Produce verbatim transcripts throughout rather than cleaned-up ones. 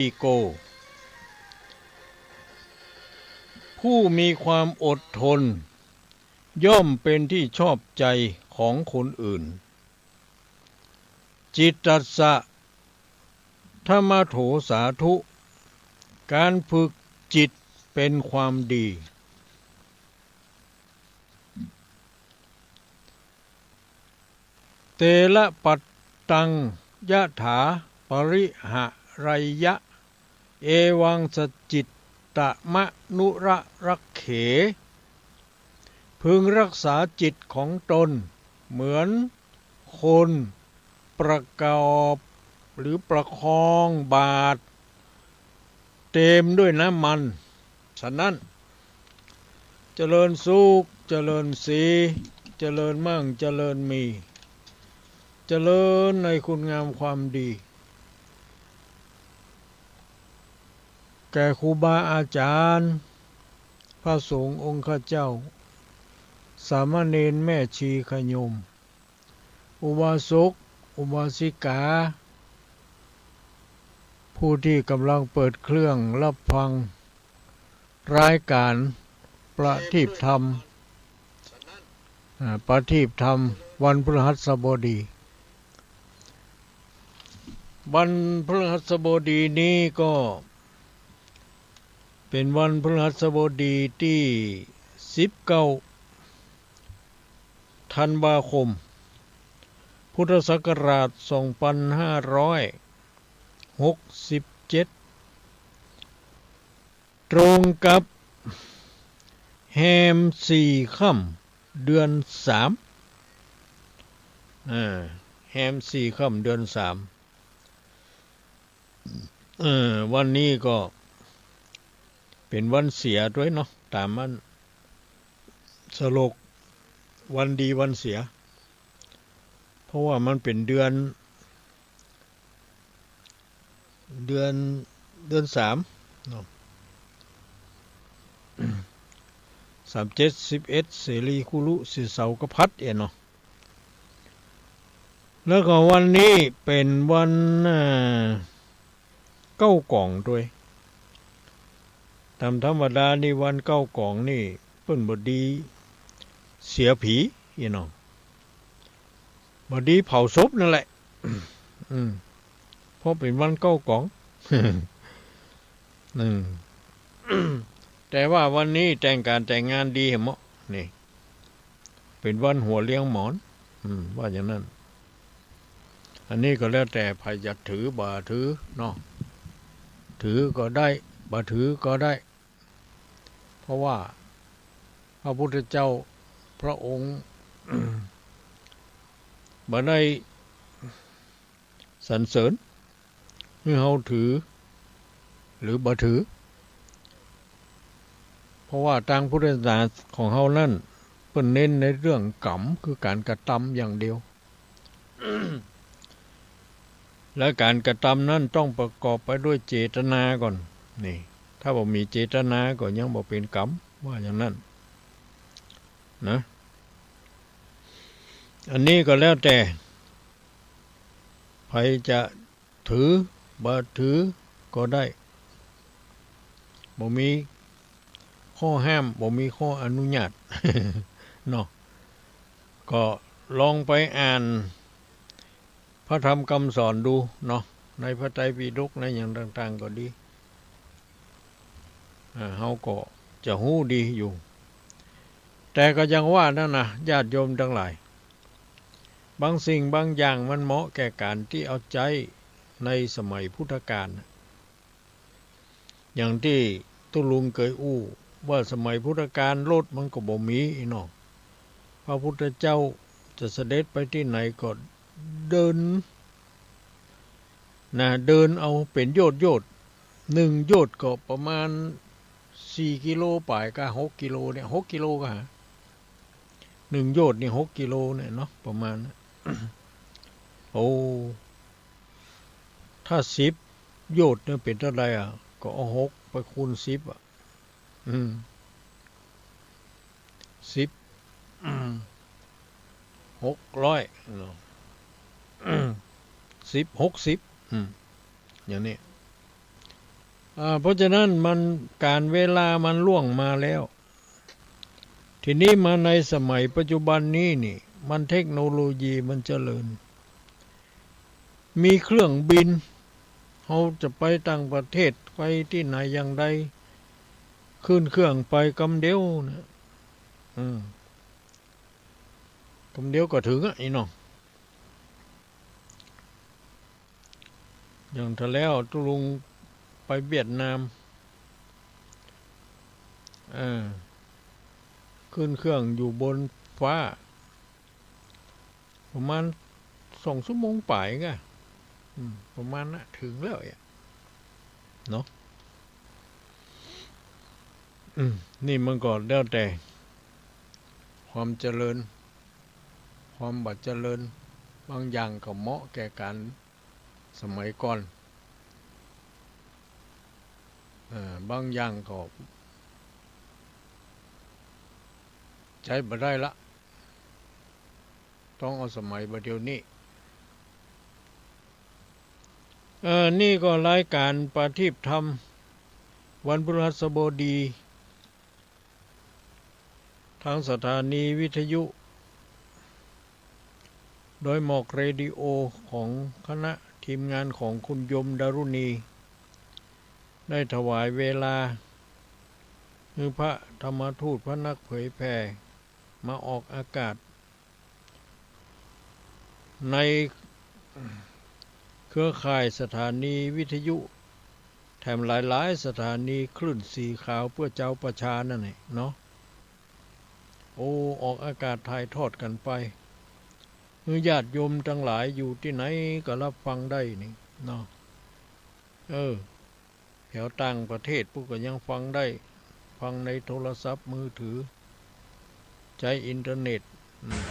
ติโก ผู้มีความอดทน ย่อมเป็นที่ชอบใจของคนอื่น จิตตัสสะ ธรรมโถ สาธุ การฝึกจิตเป็นความดี เตระ ปัตตัง ยถา ปริหะเรยยะ เอวัง สจิตตมนุระรักเข พึงรักษาจิตของตนเหมือนคนประกอบหรือประคองบาตรเต็มด้วยน้ำมัน ฉะนั้น เจริญสุข เจริญสี เจริญมั่ง เจริญมี เจริญในคุณงามความดี แก่ครูบาอาจารย์ พระสงฆ์องค์ข้าเจ้า สามเณรแม่ชีญาติโยม อุบาสก อุบาสิกา ผู้ที่กำลังเปิดเครื่องรับฟังรายการประทีปธรรม อ่า ประทีปธรรม วันพฤหัสบดี วันพฤหัสบดีนี้ก็เป็นวันพฤหัสบดีที่สิบเก้า ธันวาคม พุทธศักราชสองพันห้าร้อยหกสิบเจ็ด ตรงกับแฮมสี่ค่ำเดือนสาม อ่า แฮมสี่ค่ำเดือนสาม เออ วันนี้ก็เป็นวันเสียตวยเนาะ ต๋ามอันสโลก วันดีวันเสีย เพราะว่ามันเป็นเดือน เดือน เดือนสามเนาะ สามเจ็ด สิบเอ็ด เสรีคุรุ เสรีเสาก็พัดเอ็นเนาะ แล้วก็วันนี้เป็นวัน เอ่อ เก๊ากองตวย ต๋ามธรรมดานี่วันเก๊ากองนี่เปิ้นบ่ดีเสียผี อีเนาะ บ่ดีเผาศพนั่นแหละ อืม เพราะเป็นวันเก๊ากอง อืม แต่ว่าวันนี้แต่งก๋านแต่งงานดีเหาะ นี่ เป็นวันหัวเลี้ยงหมอน อืม ว่าอย่างนั้น อันนี้ก็แล้วแต่ใผจะถือบ่ถือเนาะ ถือก็ได้ บ่ถือก็ได้ เพราะว่าพระพุทธเจ้าพระองค์ บ่ได้สรรเสริญหื้อเฮาถือ หรือบ่ถือ เพราะว่าตางพุทธศาสนาของเฮานั้น เปิ้นเน้นในเรื่องกรรม คือก๋านกระตำอย่างเดียว และก๋านกระตำนั้นต้องประกอบไปด้วยเจตนาก่อน นี่ ถ้าบ่มีเจตนาก็ยังบ่เป๋นกรรม ว่าอย่างนั้น นะ อันนี้ก็แล้วแต่ใผจะถือ บ่ถือก็ได้ บ่มีข้อห้าม บ่มีข้ออนุญาต เนาะ ก็ลองไปอ่านพระธรรมคำสอนดูเนาะ ในพระไตรปิฎก ในอย่างต่างๆ ก็ดี อ่า เฮาก็จะฮู้ดีอยู่ แต่ก็ยังว่านั้นนะ ญาติโยมตังหลาย บางสิ่งบางอย่างมันเหมาะแก่ก๋านตี้เอาใจ๊ในสมัยพุทธกาลน่ะ อย่างตี้ตุ๊ลุงเกยอู้ว่าสมัยพุทธกาลรถมันก็บ่มี อีเนาะ พระพุทธเจ้าจะเสด็จไปตี้ไหนก็เดิน นะ เดินเอาเป๋นโยชน์โยชน์ หนึ่งโยชน์ก็ประมาณสี่กิโลป๋ายกา หกกิโลเนี่ย หกกิโลกา หนึ่งโยชน์นี่หกกิโลเนี่ยเนาะ ประมาณนั้น โอ้ ถ้าสิบโยชน์เนี่ยเป๋นเต้าใดอะ ก็เอาหกไปคูณสิบอะ อืม สิบ อืม หกร้อยเนาะ สิบ หกสิบ อืม อย่างนี้ อ่า เพราะฉะนั้นมัน กาลเวลามันล่วงมาแล้ว ทีนี้มาในสมัยปัจจุบันนี้นี่ มันเทคโนโลยีมันเจริญ มีเครื่องบิน เฮาจะไปต่างประเทศ ไปตี้ไหนอย่างใด ขึ้นเครื่องไปกำเดียวนะ อืม กำเดียวก็เถิงอะ อี้เนาะ อย่างเทื่อแล้วตุ๊ลุงไปเวียดนาม เออ ขึ้นเครื่องอยู่บนฟ้า ประมาณสองชั่วโมงป๋ายกะ อืม ประมาณนั้น เถิงแล้วอะ เนาะ อืม นี่มันก็แล้วแต่ความเจริญ ความบ่เจริญ บางอย่างก็เหมาะแก่กาลสมัยก่อน เอ่อ บางอย่างก็ใจ๊บ่ได้ละ ต้องเอาสมัยบ่าเดี่ยวนี้ เอ่อ นี่ก็รายการประทีปธรรม วันพฤหัสบดี ทางสถานีวิทยุดอยหมอกเรดิโอ ของคณะทีมงานของคุณยมดารุณี ได้ถวายเวลาหื้อพระธรรมทูต พระนักเผยแผ่ มาออกอากาศ ในเครือข่ายสถานีวิทยุ แถมหลายๆ สถานีคลื่นสีขาวเพื่อจาวประชานั่นแหละเนาะ โอ้ ออกอากาศถ่ายทอดกั๋นไป หื้อญาติโยมตังหลายอยู่ตี้ไหนก็ฮับฟังได้นี่เนาะ เออ แถวต่างประเทศปู้นก็ยังฟังได้ ฟังในโทรศัพท์มือถือ ใจ๊อินเทอร์เน็ต อืม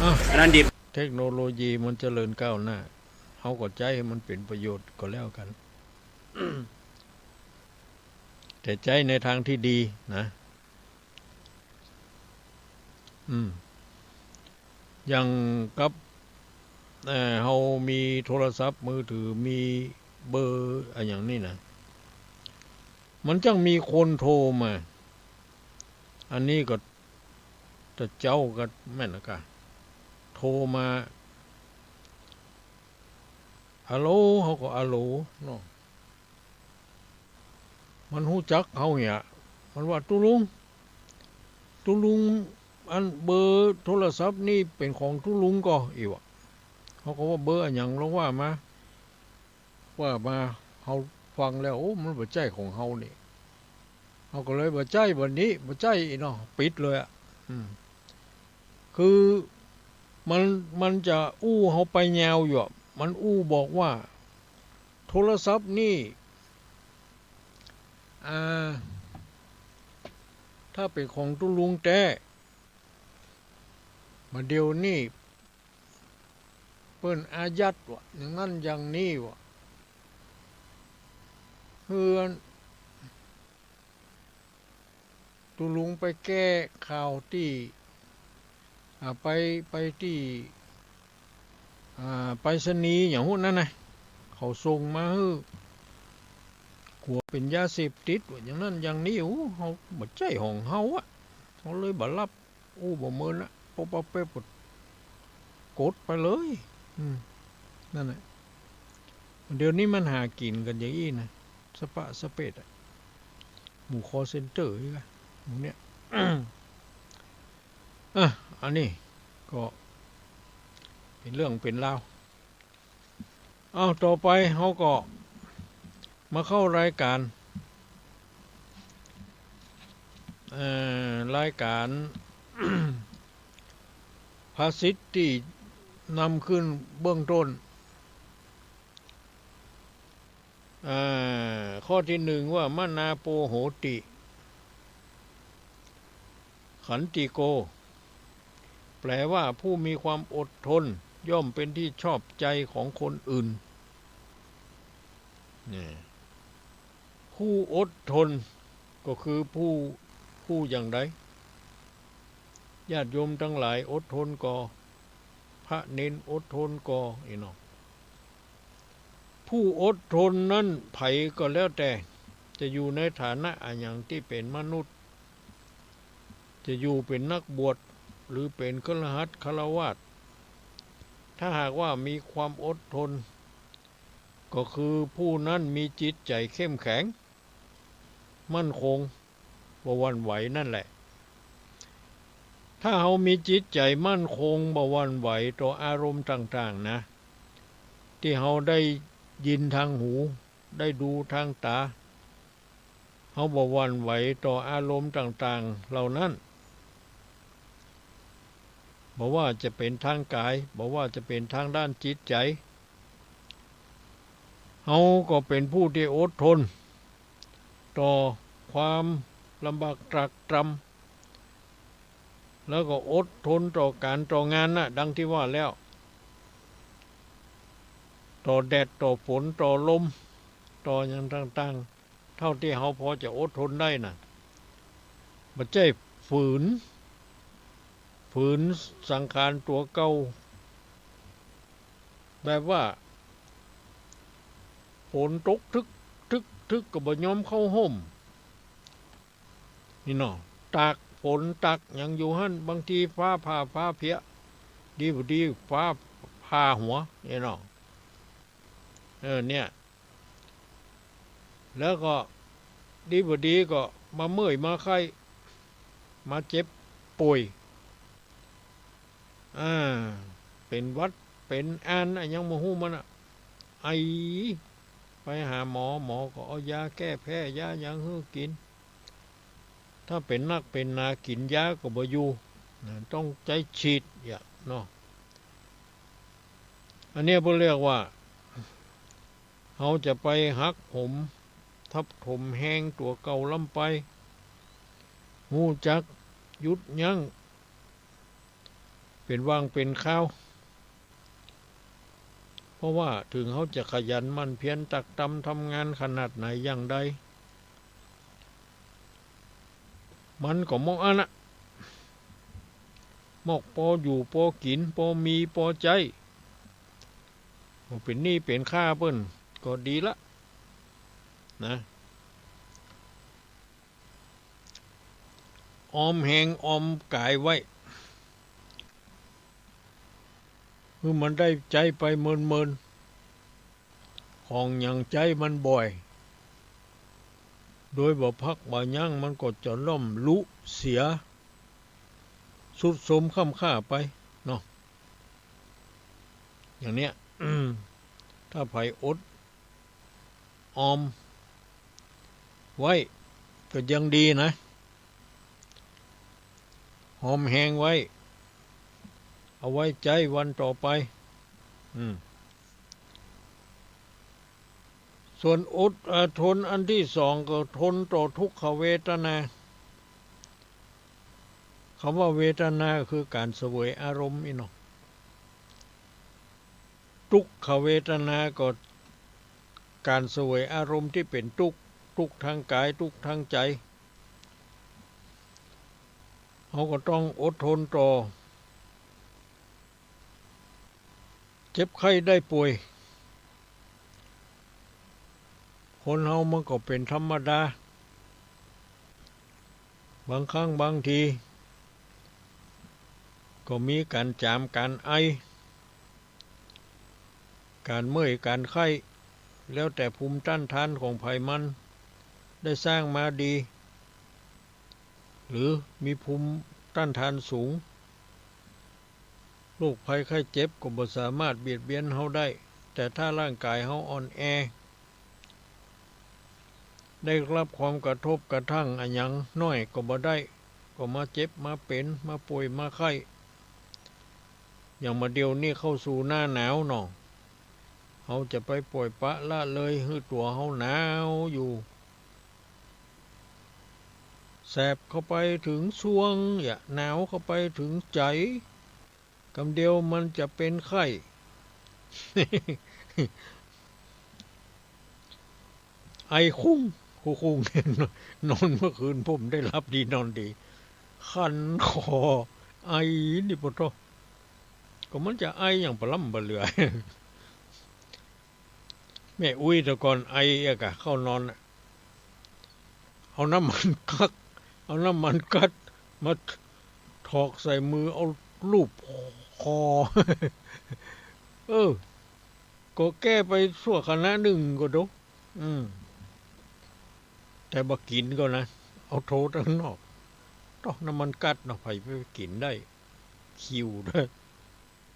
อ่ะ อันนั้นดี เทคโนโลยีมันเจริญก้าวหน้า เฮาก็ใจ๊หื้อมันเป๋นประโยชน์ก็แล้วกั๋น แต่ใจ๊ในตางตี้ดีนะ อืม อย่างกับ เอ่อ เฮามีโทรศัพท์มือถือ มีเบอร์อะหยังนี่นะ มันจั้งมีคนโทรมา อันนี้ก็ ตะเจ๊าก็แม่นนะกะ โทรมา ฮัลโหล เฮาก็ฮัลโหลเนาะ มันฮู้จักเฮาเนี่ย มันว่า ตุ๊ลุง ตุ๊ลุง อันเบอร์โทรศัพท์นี่เป๋นของตุ๊ลุงก่อ อี้วะ เฮาก็ว่า เบอร์อะหยัง ลองว่ามา ว่ามา เฮาฟังแล้ว โอ้ มันบ่ใจ้ของเฮานี่ เฮาก็เลยบ่ใจ้ บัดนี้บ่ใจ้อี้เนาะ ปิดเลยอะ อืม คือมัน มันจะอู้เฮาไปยาวอยู่อะ มันอู้บอกว่า โทรศัพท์นี่ อ่า ถ้าเป๋นของตุ๊ลุงแต๊ บ่าเดี่ยวนี้ เปิ้นอายัดวะ อย่างนั้นอย่างนี้วะ เฮือน ตุ๊ลุงไปแก้ข่าวตี้ อ่า ไป ไปตี้ อ่า ไปรษณีย์อย่างฮู้นนั้นนะ เขาส่งมาหื้อ กั๋วเป๋นยาเสพติดวะ อย่างนั้นอย่างนี้ โอ้ เฮา บ่ใจ้ของเฮาอะ เฮาเลยบ่ฮับ อู้บ่เมินละ ป๊บปั๊บแป๊บ กดไปเลย อืม นั่นแหละ เดี๋ยวนี้มันหากิ๋นกั๋นอย่างอี้นะ สะปะสะเปดอะ หมู่คอลเซ็นเตอร์นี่กะ หมู่เนี่ย อ่ะ อันนี้ก็เป๋นเรื่องเป๋นราว เอ้า ต่อไปเฮาก็มาเข้ารายก๋าน เอ่อ รายก๋าน ภาษิตตี้นำขึ้นเบื้องต้น อ่า ข้อตี้หนึ่งว่า มนาโปโหติ ขันติโก แปลว่าผู้มีความอดทนย่อมเป็นที่ชอบใจของคนอื่น นี่ ผู้อดทนก็คือผู้ ผู้อย่างใด ญาติโยมตังหลายอดทนก่อ พระเณรอดทนก่อ อี้เนาะ ผู้อดทนนั้นใผก็แล้วแต่ จะอยู่ในฐานะอะหยังตี้เป๋นมนุษย์ จะอยู่เป๋นนักบวช หรือเป๋นคฤหัสถ์ฆราวาส ถ้าหากว่ามีความอดทน ก็คือผู้นั้นมีจิตใจ๋เข้มแข็ง มั่นคง บ่หวั่นไหวนั่นแหละ ถ้าเฮามีจิตใจ๋มั่นคง บ่หวั่นไหวต่ออารมณ์ต่างๆ นะ ตี้เฮาได้ยินตางหู ได้ดูตางต๋า เฮาบ่หวั่นไหวต่ออารมณ์ต่างๆ เหล่านั้น บ่ว่าจะเป๋นตางก๋าย บ่ว่าจะเป๋นตางด้านจิตใจ๋ เฮาก็เป๋นผู้ตี้อดทนต่อความลำบากตรากตรำ แล้วก็อดทนต่อก๋านต่องานนะ ดังตี้ว่าแล้ว ต่อแดด ต่อฝน ต่อลม ต่อหยังต่างๆ เต้าตี้เฮาปอจะอดทนได้นะ บ่ใจ้ฝืน ฝืนสังขารตั๋วเก่า แบบว่า ฝนตกทึก ทึก ทึก ก็บ่ยอมเข้าฮ่ม นี่เนาะ ตากฝนตากหยังอยู่หั้น บางทีฟ้าผ่าฟ้าเผีย ดีบ่ดีฟ้าผ่าหัว นี่เนาะ เออ เนี่ย แล้วก็ดีบ่ดีก็มาเมื่อยมาไข้ มาเจ็บป่วย อ่า เป๋นหวัด เป๋นอันอะหยังบ่ฮู้มันอะ ไอ ไปหาหมอ หมอก็เอายาแก้แพ้ ยาหยังหื้อกิ๋น ถ้าเป๋นนักเป๋นหนากิ๋นยาก็บ่อยู่นะ ต้องใจ๊ฉีด อย่างเนาะ อันเนี้ยเปิ้นเรียกว่า เฮาจะไปหักโหมทับถมแฮงตั๋วเก่าล้ำไป ฮู้จักหยุดยั้ง เป๋นว่างเป๋นคราว เพราะว่าเถิงเฮาจะขยันหมั่นเพียรตรากตรำทำงานขนาดไหนอย่างใด มันก็มอกอั้นนะ มอกปออยู่ปอกิ๋น ปอมีปอใจ๊ บ่เป๋นหนี้เป๋นค่าเปิ้นก็ดีละ นะ ออมแฮงออมก๋ายไว้ หื้อมันได้ใจ๊ไปเมินๆ ของหยังใจ๊มันบ่อย โดยบ่พักบ่ยั้ง มันก็จะล่มลุเสีย ทรุดโทรมค่ำค่าไปเนาะ อย่างเนี้ย ถ้าใผอดออมไว้ก็ยังดีนะ ออมแฮงไว้ เอาไว้ใจ๊วันต่อไป อืม ส่วนอด เอ่อ ทนอันตี้สองก็ทนต่อทุกขเวทนา กำว่าเวทนาคือก๋านเสวยอารมณ์อี้เนาะ ตุ๊กขเวทนาก็ก๋านเสวยอารมณ์ตี้เป๋นตุ๊กข์ ตุ๊กข์ตางก๋าย ตุ๊กข์ตางใจ๋ เฮาก็ต้องอดทนต่อ เจ็บไข้ได้ป่วย คนเฮามันก็เป๋นธรรมดา บางครั้งบางที ก็มีก๋านจ๋ามก๋านไอ ก๋านเมื่อยก๋านไข้ แล้วแต่ภูมิต้านทานของใผมัน ได้สร้างมาดี หรือมีภูมิต้านทานสูง โรคภัยไข้เจ็บก็บ่สามารถเบียดเบียนเฮาได้ แต่ถ้าร่างก๋ายเฮาอ่อนแอ ได้รับความกระทบกระทั่งอะหยังน้อยก็บ่ได้ ก็มาเจ็บมาเป๋น มาป่วยมาไข้ อย่างมาเดี่ยวนี้เข้าสู่หน้าหนาวเนาะ เฮาจะไปป่อยปละละเลยหื้อตั๋วเฮาหนาวอยู่ แสบเข้าไปเถิงซวง อย่า หนาวเข้าไปเถิงใจ๋ กำเดียวมันจะเป๋นไข้ ไอคุ้ง คุ้ง นอนเมื่อคืนผมได้หลับดีนอนดี คันคอ ไอนี่ปะโธ่ ก็มันจะไออย่างปะล้ำปะเหลือ แม่อุ๊ยแต่ก่อนไออะกะ เข้านอนน่ะ เอาน้ำมันกั๊ก เอาน้ำมันก๊าซมาถอกใส่มือ เอาลูบคอ เออ ก็แก้ไปชั่วขณะหนึ่งก็ดู อืม แต่บ่กิ๋นก็นะ เอาโถตังนอก ต้องน้ำมันก๊าซเนาะ ใผไปกิ๋นได้ คิวเด้อ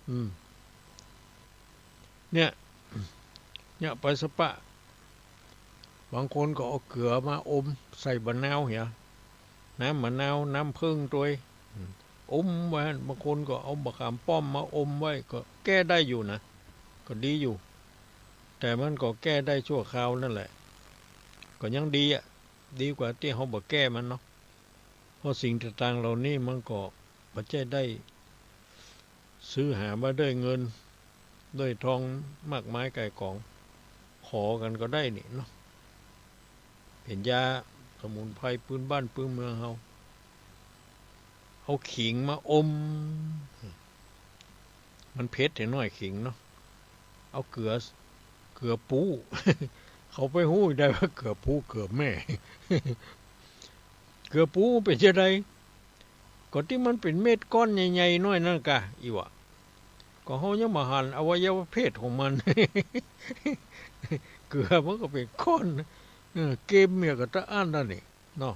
อืม เนี่ย เนี่ยไปสปะ บางคนก็เอาเกลือมาอมใส่บะนาวเหีย น้ำมะนาว น้ำผึ้งตวย อืม อมไว้ บางคนก็เอาบะขามป้อมมาอมไว้ ก็แก้ได้อยู่นะ ก็ดีอยู่ แต่มันก็แก้ได้ชั่วคราวนั่นแหละ ก็ยังดีอะ ดีกว่าตี้เฮาบ่แก้มันเนาะ เพราะสิ่งต่างๆ เหล่านี้มันก็บ่ใจ้ได้ซื้อหามาด้วยเงิน ด้วยทองมากมายก่ายกอง ขอกั๋นก็ได้นี่เนาะ เป๋นยาสมุนไพรปื้นบ้านปื้นเมืองเฮา เอาขิงมาอม มันเผ็ดหน้อยขิงเนาะ เอาเกลือ เกลือปู๊ เขาไปฮู้ได้ว่าเกลือปู๊เกลือแม่ เกลือปู๊เป๋นจะใด ก็ตี้มันเป๋นเม็ดก้อนใหญ่ๆ หน้อยนั่นกะ อีหวะ ก็เฮายังบ่หันอวัยวะเพศของมัน เกลือมันก็เป๋นก้อน เออ เกมเนี่ยก็ตะอั้นนั่นนี่ เนาะ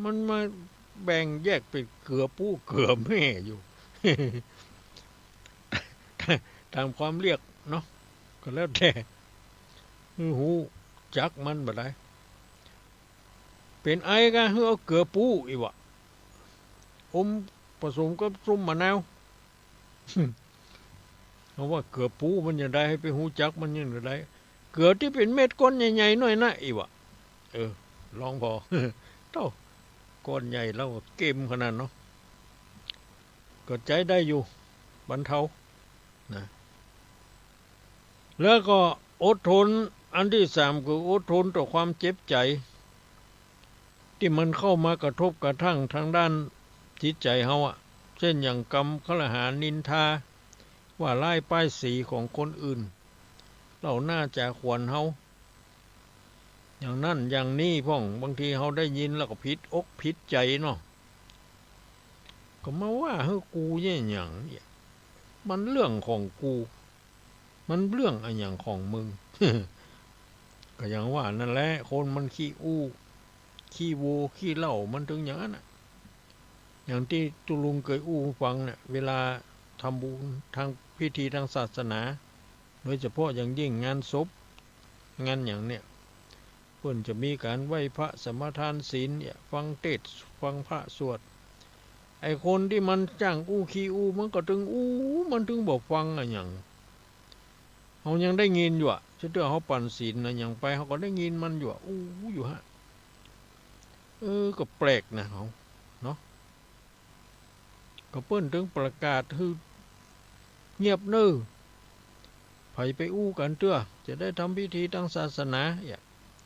มันมาแบ่งแยกเป๋นเกลือปู๊เกลือแม่อยู่ ต๋ามความเรียกเนาะ ก็แล้วแต่ หื้อฮู้จักมันบ่ได้ เป๋นไอกะหื้อเอาเกลือปู๊อีหวะ อมผสมกับส้มมะนาว เอาว่าเกลือปู๊มันจะใด หื้อไปฮู้จักมันจะใด เกลือตี้เป๋นเม็ดก้อนใหญ่ๆ หน้อยนะ อีหวะ เออ ลองผ่อ เต้า ก้อนใหญ่แล้วก็เกมขนาดเนาะ ก็ใจ๊ได้อยู่ บรรเทา นะ แล้วก็อดทน อันตี้สามคืออดทนต่อความเจ็บใจ๋ ตี้มันเข้ามากระทบกระทั่งตางด้านจิตใจ๋เฮาอะ เจ้นอย่างกำคละหานินทา ว่าร้ายป้ายสีของคนอื่น เล่าหน้าจ๋าขวัญเฮา อย่างนั้นอย่างนี้พ่อง บางทีเฮาได้ยินแล้วก็ผิดอกผิดใจ๋เนาะ ก็มาว่าหื้อกูเนี่ยหยังเนี่ย มันเรื่องของกู มันเรื่องอะหยังของมึง ก็อย่างว่านั่นแหละ คนมันขี้อู้ ขี้โว ขี้เหล้า มันเถิงอย่างนั้นน่ะ อย่างตี้ตุ๊ลุงเกยอู้หื้อฟังเนี่ย เวลาทำบุญตางพิธีตางศาสนา โดยเฉพาะอย่างยิ่งงานศพ งานหยังเนี่ย เปิ้นจะมีก๋านไหว้พระสมาทานศีลเนี่ย ฟังเทศน์ ฟังพระสวด ไอ้คนตี้มันจ้างอู้ขี้อู้ มันก็เถิงอู้ มันเถิงบ่ฟังอะหยัง เฮายังได้ยินอยู่อะ เตื้อเฮาปั๋นศีลนะ หยังไป เฮาก็ได้ยินมันอยู่อะ อู้อยู่ฮะ เออ ก็แปลกนะเฮา เนาะ ก็เปิ้นเถิงประกาศหื้อเงียบเน่อ ใผไปอู้กั๋นเตื้อ จะได้ทำพิธีตางศาสนา เนี่ย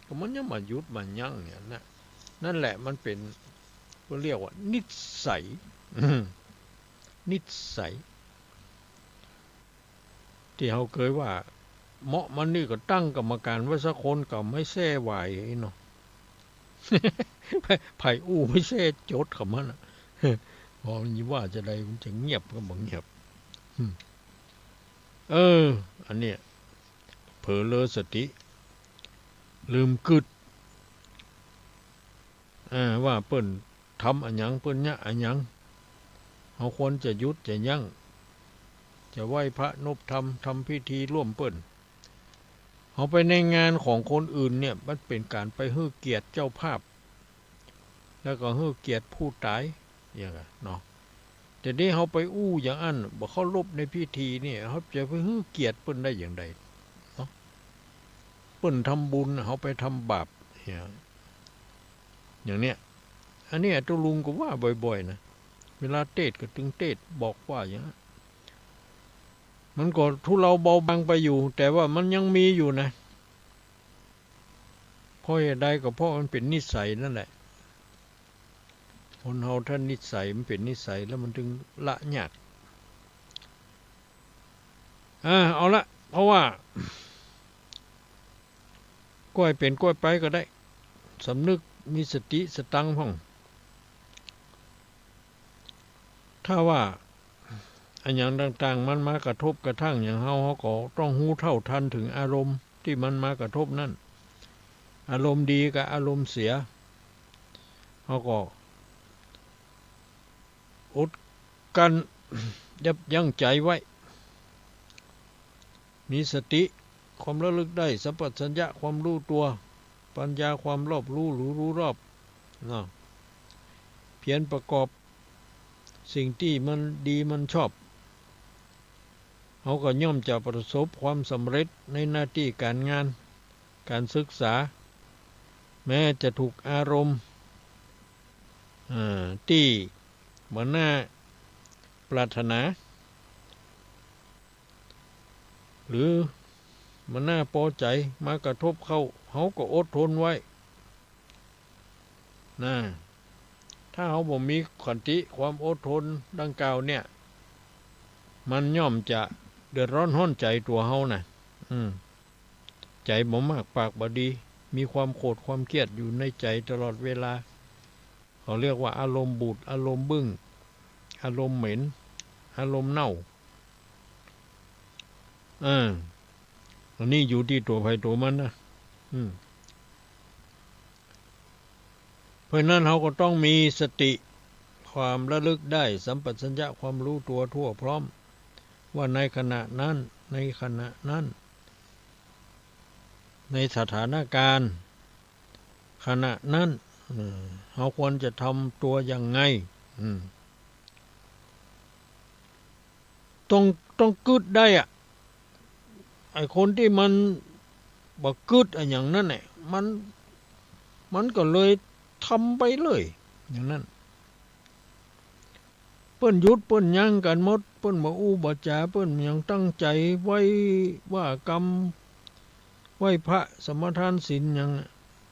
ก็มันยังบ่หยุดบ่ยั้งเนี่ยนะ นั่นแหละมันเป๋น ก็เรียกว่านิสัย นิสัย ตี้เฮาเกยว่า เหมาะมันนี่ก็ตั้งกรรมก๋านไว้สักคนก็ไม่แซ่ไหวเนาะ ใผอู้ไม่แซ่จดกับมันอะ พอมันว่าจะใดมันจะเงียบก็บ่เงียบ อืม เออ อันเนี้ย เผลอเรอสติ ลืมกึ๊ด อ่า ว่าเปิ้นทำอะหยัง เปิ้นเยียะอะหยัง เฮาควรจะหยุดจะยั้ง จะไหว้พระนบธรรม ทำพิธีร่วมเปิ้น เฮาไปในงานของคนอื่นเนี่ย มันเป๋นก๋านไปหื้อเกียรติเจ้าภาพ แล้วก็หื้อเกียรติผู้ต๋าย อย่างนั้นเนาะ แต่นี่เฮาไปอู้อย่างอั้น บ่เคารพในพิธีเนี่ย เฮาจะไปหื้อเกียรติเปิ้นได้อย่างใดเนาะ เปิ้นทำบุญ เฮาไปทำบาปเนี่ย อย่างเนี้ย อันเนี้ยตุ๊ลุงก็ว่าบ่อยๆ นะ เวลาเทศน์ก็เถิงเทศน์บอกว่าอย่างนั้น มันก็ทุเลาเบาบางไปอยู่ แต่ว่ามันยังมีอยู่นะ เพราะเหตุใดก็เพราะมันเป๋นนิสัยนั่นแหละ คนเฮาถ้านิสัยมันเป๋นนิสัยแล้วมันเถิงละยาก อ่า เอาละ เพราะว่า ก้อยเป๋นก้อยไปก็ได้ สำนึกมีสติสตังค์พ่อง ถ้าว่าอะหยังต่างๆ มันมากระทบกระทั่งอย่างเฮา เฮาก็ต้องฮู้เท่าทันเถิงอารมณ์ตี้มันมากระทบนั้น อารมณ์ดีกับอารมณ์เสีย เฮาก็อดกลั้น ยับยั้งใจ๋ไว้ มีสติ ความระลึกได้ สัมปชัญญะ ความฮู้ตั๋ว ปัญญา ความรอบรู้ หรือฮู้รอบ เนาะ เพียรประกอบสิ่งตี้มันดีมันชอบ เฮาก็ย่อมจะประสบความสำเร็จในหน้าตี้ก๋านงาน ก๋านศึกษา แม้จะถูกอารมณ์ อ่า ตี้บ่น่าปรารถนา หรือบ่น่าปอใจ๋มากระทบเข้า เฮาก็อดทนไว้ นะ ถ้าเฮาบ่มีขันติความอดทนดังกล่าวเนี่ย มันย่อมจะเดือดร้อนฮ้อนใจ๋ตั๋วเฮานะ อืม ใจ๋บ่มากปากบ่ดี มีความโขดความเคียดอยู่ในใจ๋ตลอดเวลา เขาเรียกว่าอารมณ์บูด อารมณ์บึ้ง อารมณ์เหม็น อารมณ์เน่า อ่า อันนี้อยู่ตี้ตั๋วใผตั๋วมันนะ อืม เพราะฉะนั้นเฮาก็ต้องมีสติ ความระลึกได้ สัมปชัญญะ ความฮู้ตั๋วทั่วพร้อม ว่าในขณะนั้น ในขณะนั้น ในสถานการณ์ขณะนั้น เออ เฮาควรจะทำตั๋วยังไง อืม ต้อง ต้องกึ๊ดได้อะ ไอ้คนตี้มันบ่กึ๊ดอะหยังนั้นแหละ มัน มันก็เลยทำไปเลย อย่างนั้น เปิ้นหยุดเปิ้นยั้งกั๋นหมด เปิ้นบ่อู้บ่จ๋า เปิ้นยังตั้งใจ๋ไหว้ ว่ากำ ไหว้พระ สมาทานศีลหยัง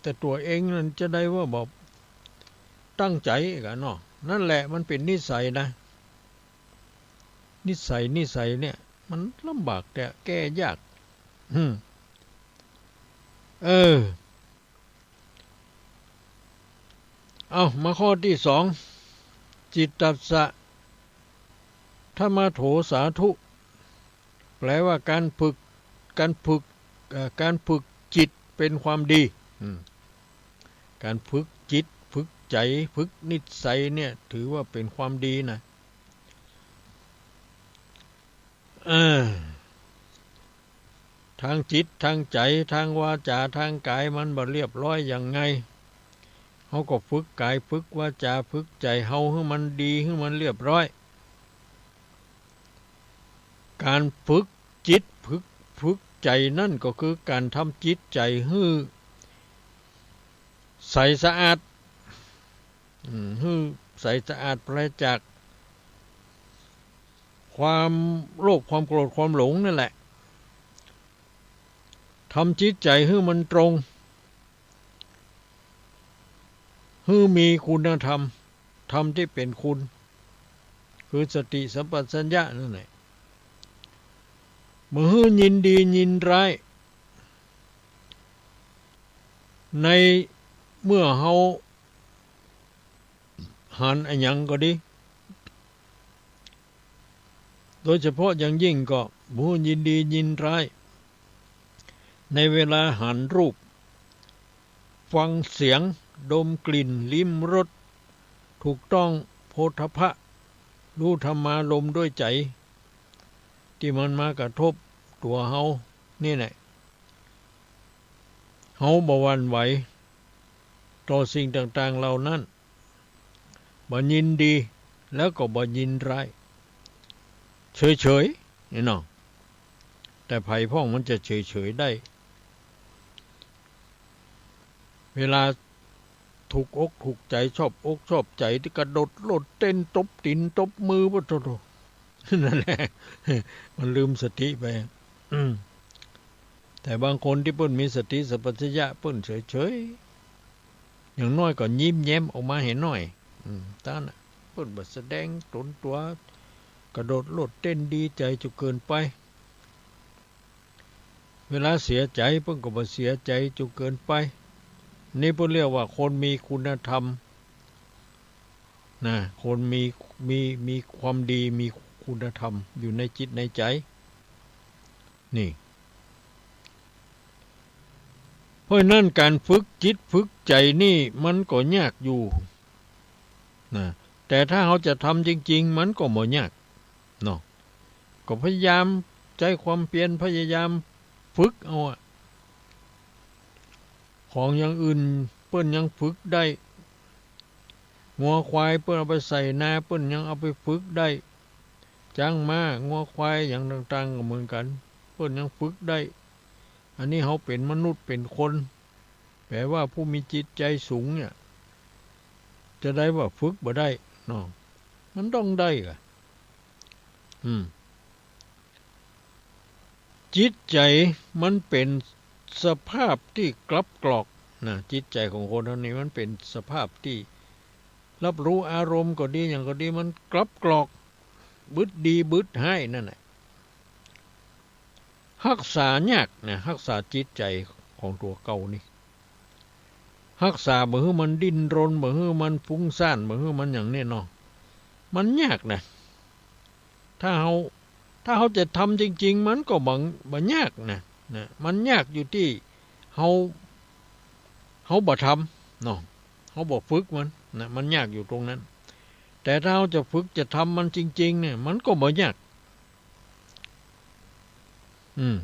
แต่ตั๋วเองนั้นจะได้ว่าบ่ตั้งใจ๋กั๋นเนาะ นั่นแหละมันเป๋นนิสัยนะ นิสัย นิสัยเนี่ย มันลำบากแต่แก้ยาก อืม เออ เอา มาข้อตี้สอง จิตตัสสะ ธรรมโถ สาธุ แปลว่าก๋านฝึก ก๋านฝึก เอ่อ ก๋านฝึกจิตเป๋นความดี อืม ก๋านฝึกจิต ฝึกใจ๋ ฝึกนิสัยเนี่ย ถือว่าเป๋นความดีนะ เออ ตางจิต ตางใจ๋ ตางวาจ๋า ตางก๋าย มันบ่เรียบร้อยยังไง เฮาก็ฝึกก๋าย ฝึกวาจ๋า ฝึกใจ๋เฮาหื้อมันดี หื้อมันเรียบร้อย ก๋านฝึกจิต ฝึก ฝึกใจ๋นั้นก็คือก๋านทำจิตใจ๋หื้อใสสะอาด อืม หื้อใสสะอาดปราศจากความโลภ ความโกรธ ความหลงนั่นแหละ ทำจิตใจ๋หื้อมันตรง หื้อมีคุณธรรม ธรรมตี้เป๋นคุณ คือสติสัมปชัญญะนั่นแหละ บ่หื้อยินดียินร้าย ในเมื่อเฮาหันอะหยังก็ดี โดยเฉพาะอย่างยิ่งก็บ่หื้อยินดียินร้าย ในเวลาหันรูป ฟังเสียง ดมกลิ่น ลิ้มรส ถูกต้องโผฏฐัพพะ ฮู้ธรรมารมณ์ด้วยใจ๋ ตี้มันมากระทบตั๋วเฮานี่แหละ เฮาบ่หวั่นไหวต่อสิ่งต่างๆ เหล่านั้น บ่ยินดี แล้วก็บ่ยินร้าย เฉยๆ นี่เนาะ แต่ใผพ่องมันจะเฉยๆ ได้ เวลาถูกอกถูกใจ๋ ชอบอกชอบใจ๋ ตี้กระโดดโลดเต้น ตบตี๋นตบมือ ปะโถ นั่นแหละ มันลืมสติไป อืม แต่บางคนตี้เปิ้นมีสติสัมปชัญญะ เปิ้นเฉยๆ อย่างน้อยก็ยิ้มแย้มออกมาหื้อหน่อย อืม ต๋านั้นน่ะ เปิ้นบ่แสดงต๋นตั๋ว กระโดดโลดเต้นดีใจ๋จนเกินไป เวลาเสียใจ๋เปิ้นก็บ่เสียใจ๋จนเกินไป นี่เปิ้นเรียกว่าคนมีคุณธรรมนะ คนมี มี มีความดี มีคุณธรรมอยู่ในจิตในใจ๋ นี่ เพราะฉะนั้นก๋านฝึกจิตฝึกใจ๋นี่มันก็ยากอยู่นะ แต่ถ้าเฮาจะทำจริงๆ มันก็บ่ยากเนาะ ก็พยายามใจ๊ความเปียร พยายามฝึกเอาอะ ของอย่างอื่นเปิ้นยังฝึกได้ งัวควายเปิ้นเอาไปไถนา เปิ้นยังเอาไปฝึกได้ จ๊างม้า งัวควาย อย่างต่างๆ ก็เหมือนกั๋น เปิ้นยังฝึกได้ อันนี้เฮาเป๋นมนุษย์เป๋นคน แป๋ว่าผู้มีจิตใจ๋สูงเนี่ย จะได้ว่าฝึกบ่ได้เนาะ มันต้องได้อะ อืม จิตใจ๋มันเป๋นสภาพตี้กลับกลอกนะ จิตใจ๋ของคนเฮานี่มันเป๋นสภาพตี้รับรู้อารมณ์ก็ดี หยังก็ดี มันกลับกลอก บึดดีบึดฮ้ายนั่นแหละ ฮักษายากนะ ฮักษาจิตใจ๋ของตั๋วเก่านี่ ฮักษาบ่หื้อมันดิ้นรน บ่หื้อมันฟุ้งซ่าน บ่หื้อมันหยังเนี่ยเนาะ มันยากนะ ถ้าเฮา ถ้าเฮาจะทำจริงๆ มันก็บ่ บ่ยากนะ นะ มันยากอยู่ตี้เฮา เฮาบ่ทำเนาะ เฮาบ่ฝึกมันนะ มันยากอยู่ตรงนั้น แต่ถ้าเฮาจะฝึกจะทำมันจริงๆ เนี่ย มันก็บ่ยาก อืม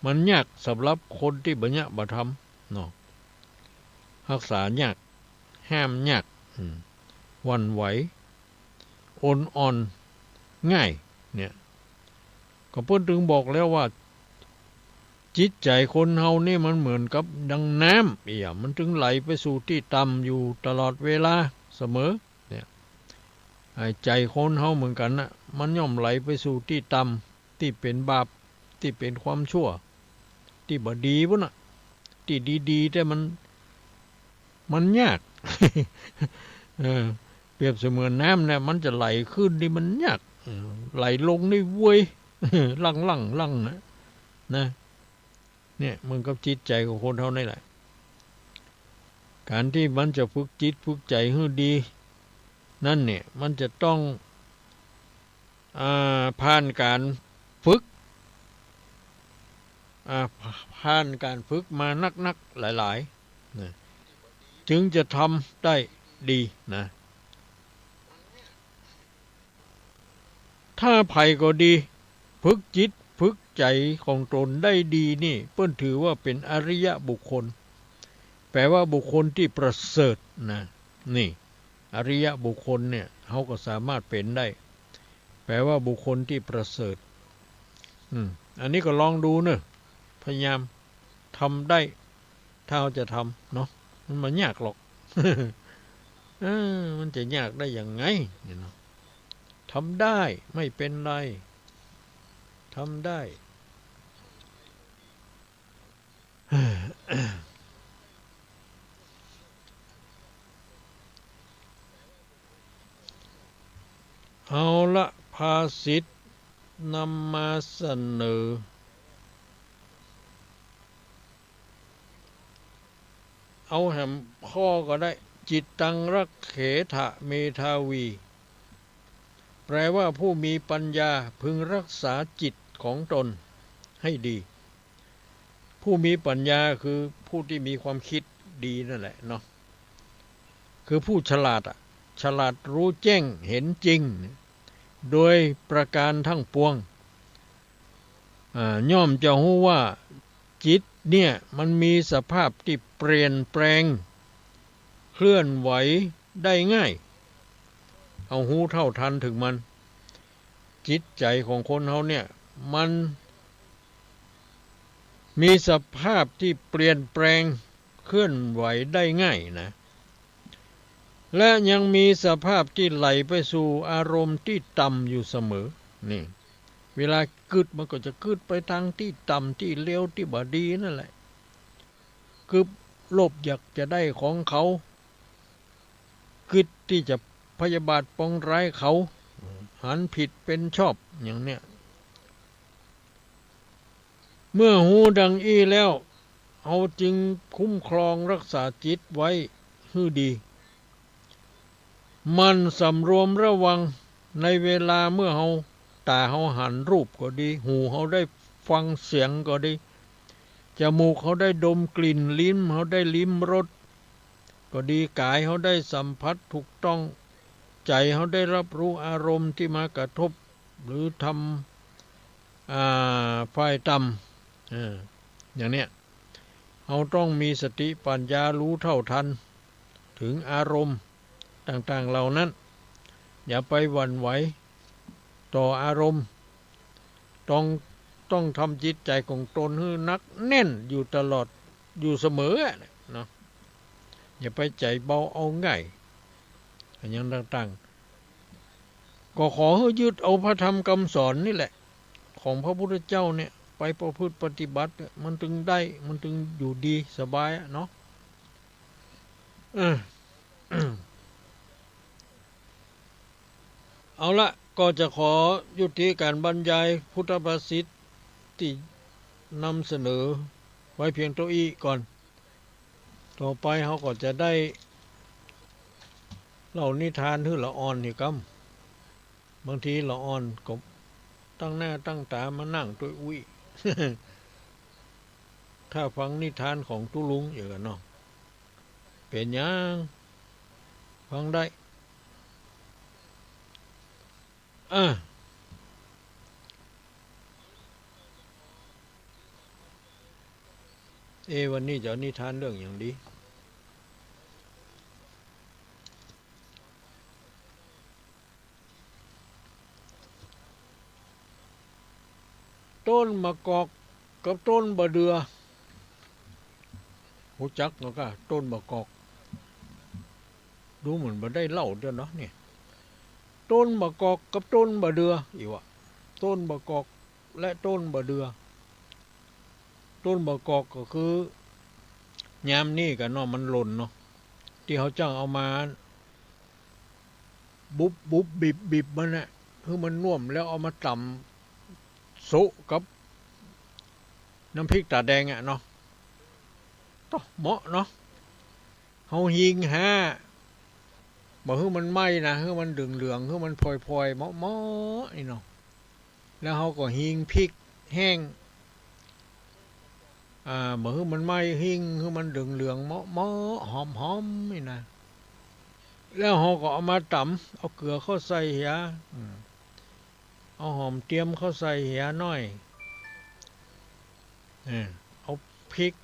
มันยากสำหรับคนตี้บ่ยะบ่ทำเนาะ ฮักษายาก ห้ามยาก อืม หวั่นไหว อ่อนๆ ง่าย เนี่ย ก็เปิ้นจึงบอกแล้วว่า จิตใจ๋คนเฮานี่มันเหมือนกับดังน้ำ เอี่ย มันจึงไหลไปสู่ตี้ต่ำอยู่ตลอดเวลาเสมอ เนี่ย ไอ้ใจ๋คนเฮาเหมือนกั๋นนะ มันย่อมไหลไปสู่ตี้ต่ำ ตี้เป๋นบาป ตี้เป๋นความชั่ว ตี้บ่ดีปู้นน่ะ ตี้ดีๆ แต่มัน มันยาก เออ เปรียบเสมือนน้ำเนี่ย มันจะไหลขึ้นนี่มันยาก เออ ไหลลงนี่เว้ย ลั่งๆ ลั่งนะ นะ เนี่ย เหมือนกับจิตใจ๋ของคนเฮานี่แหละ ก๋านตี้มันจะฝึกจิตฝึกใจ๋หื้อดี นั่นเนี่ย มันจะต้อง อ่า ผ่านก๋านฝึก อ่า ผ่านก๋านฝึกมานักๆ หลายๆ นะ จึงจะทำได้ดีนะ ถ้าใผก็ดี ฝึกจิตฝึกใจ๋ของตนได้ดีนี่ เปิ้นถือว่าเป๋นอริยบุคคล แป๋ว่าบุคคลตี้ประเสริฐนะ นี่ อริยบุคคลเนี่ย เฮาก็สามารถเป๋นได้ แป๋ว่าบุคคลตี้ประเสริฐ อืม อันนี้ก็ลองดูเนอะ พยายามทำได้ ถ้าเฮาจะทำเนาะ มันบ่ยากหรอก เออ มันจะยากได้ยังไงเนี่ยเนาะ ทำได้ ไม่เป็นไร ทำได้ เอาละ ภาษิตนำมาเสนอ เอาแหมข้อก็ได้ จิตตังรักเขถะเมธาวี แปลว่าผู้มีปัญญาพึงรักษาจิตของตนให้ดี ผู้มีปัญญาคือผู้ที่มีความคิดดีนั่นแหละเนาะ คือผู้ฉลาดอะ ฉลาดรู้แจ้งเห็นจริง โดยประการทั้งปวง อ่า ย่อมจะฮู้ว่าจิตเนี่ยมันมีสภาพที่เปลี่ยนแปลง เคลื่อนไหวได้ง่าย เอาฮู้เท่าทันเถิงมัน จิตใจ๋ของคนเฮาเนี่ย มันมีสภาพที่เปลี่ยนแปลง เคลื่อนไหวได้ง่ายนะ และยังมีสภาพที่ไหลไปสู่อารมณ์ที่ต่ำอยู่เสมอ นี่ เวลากึ๊ดมันก็จะกึ๊ดไปตางที่ต่ำที่เลวที่บ่ดีนั่นแหละ กึ๊ดโลภอยากจะได้ของเขา กึ๊ดตี้จะพยาบาทปองร้ายเขา หันผิดเป็นชอบ อย่างเนี้ย เมื่อฮู้ดังอี้แล้ว เฮาจึงคุ้มครองรักษาจิตไว้หื้อดี หมั่นสำรวมระวังในเวลาเมื่อเฮา ต๋าเฮาหันรูปก็ดี หูเฮาได้ฟังเสียงก็ดี จมูกเฮาได้ดมกลิ่น ลิ้นเฮาได้ลิ้มรสก็ดี ก๋ายเฮาได้สัมผัสถูกต้อง ใจ๋เฮาได้ฮับฮู้อารมณ์ตี้มากระทบ หรือธรรม อ่า ฝ่ายต่ำ เออ อย่างเนี้ย เฮาต้องมีสติปัญญาฮู้เท่าทัน เถิงอารมณ์ต่างๆ เหล่านั้น อย่าไปหวั่นไหวต่ออารมณ์ ต้อง ต้องทำจิตใจ๋ของตนหื้อหนักแน่นอยู่ตลอด อยู่เสมออะเนาะ อย่าไปใจ๋เบาเอาง่าย อะหยังต่างๆ ก็ขอหื้อยึดเอาพระธรรมกำสอนนี่แหละ ของพระพุทธเจ้าเนี่ย ไปประพฤติปฏิบัติ มันตึงได้ มันตึงอยู่ดีสบายอะเนาะ เออ เอาละ ก็จะขอยุติก๋านบรรยายพุทธภาษิตตี้นำเสนอไว้เพียงเต้าอี้ก่อน ต่อไปเฮาก็จะได้เล่านิทานหื้อละอ่อนอีกกำ บางทีละอ่อนก็ตั้งหน้าตั้งต๋ามานั่งตวยอุ้ย ถ้าฟังนิทานของตุ๊ลุงเหียก่าเนาะ เป๋นหยัง ฟังได้ อ่ะ เอ วันนี้จะเอานิทานเรื่องหยังดี ต้นมะกอกกับต้นบ่าเดื่อ ฮู้จักเนาะก้า ต้นมะกอก ดูเหมือนบ่ได้เล่าเตื้อเนาะเนี่ย ต้นมะกอกกับต้นบ่าเดื่อ อี้วะ ต้นมะกอกและต้นบ่าเดื่อ ต้นมะกอกก็คือ ยามนี้ก่าเนาะ มันหล่นเนาะ ตี้เฮาจั้งเอามา บุบบุบบิบบิบมันน่ะ หื้อมันน่วม แล้วเอามาต๋ำโซะกับน้ำพริกต๋าแดงอะเนาะ โต๊ะ เหมาะเนาะ เฮาหิ้งห้า บ่หื้อมันไหม้นะ หื้อมันเหลืองๆ หื้อมันพลอยๆ เหมาะๆ อี้เนาะ แล้วเฮาก็หิ้งพริกแห้ง อ่า บ่หื้อมันไหม้ หิ้งหื้อมันเหลืองๆ เหมาะๆ หอมๆ อี้นะ แล้วเฮาก็เอามาต๋ำ เอาเกลือเข้าใส่เหีย อืม เอาหอมเตียมเข้าใส่เหียหน้อย เออ เอาพริก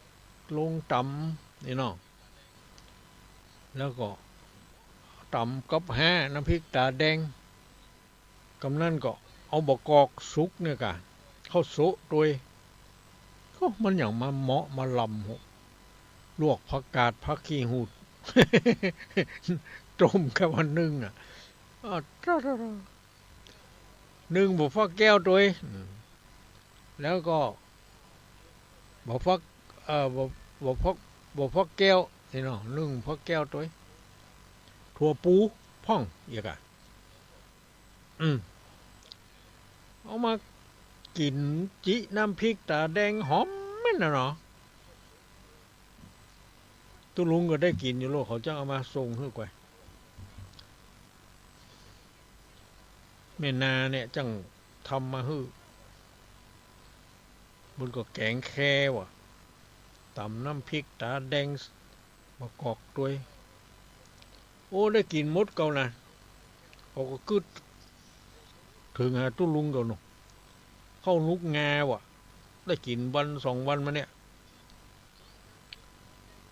ลงต๋ำ อี้เนาะ แล้วก็ต๋ำกับห้าน้ำพริกต๋าแดง กำนั้นก็เอาบ่ากอกสุกเนี่ยก่า เข้าโซะตวย โอ้ มันหยังมาเหมาะมาลำ ลวกผักกาดผักขี้หูด ต้มกับอันนึ่งอะ อ้าว นึ่งบ่าฟักแก้วตวย อืม แล้วก็บ่าฟัก เอ่อ บ่า บ่าฟัก บ่าฟักแก้ว อี้เนาะ นึ่งฟักแก้วตวย ถั่วปูพ่อง เหียก่า อืม เอามากิ๋นจิน้ำพริกต๋าแดงหอมแม่นน่ะเนาะ ตุ๊ลุงก็ได้กิ๋นอยู่โลด เขาจั้งเอามาส่งหื้อก้วย แม่นาเนี่ยจั้งทำมาหื้อ บุญก็แก๋งแคว่ะ ต๋ำน้ำพริกต๋าแดง บ่ากอกตวย โอ้ ได้กิ๋นหมดเก่านะ เขาก็กึ๊ดเถิงหาตุ๊ลุงเก่าเนาะ ข้าวหนุกงาว่ะ ได้กิ๋นวันสองวันมาเนี่ย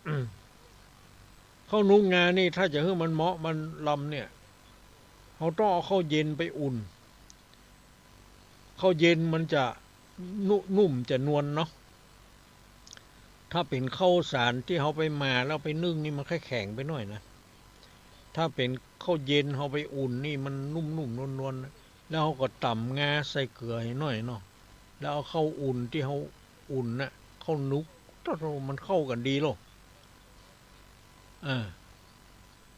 อืม ข้าวหนุกงานี่ ถ้าจะหื้อมันเหมาะมันลำเนี่ย เฮาต้องเอาข้าวเย็นไปอุ่น ข้าวเย็นมันจะ นุ่ นุ่มจะนวลเนาะ ถ้าเป๋นข้าวสารตี้เฮาไปหม่าแล้วไปนึ่งนี่มันค่อยแข็งไปหน่อยนะ ถ้าเป๋นข้าวเย็นเฮาไปอุ่นนี่มันนุ่มๆ นวลๆ แล้วเฮาก็ต๋ำงาใส่เกลือหื้อหน่อยเนาะ แล้วเอาข้าวอุ่นตี้เฮาอุ่นน่ะ ข้าวหนุก โต๊ะ มันเข้ากั๋นดีโลด อ่า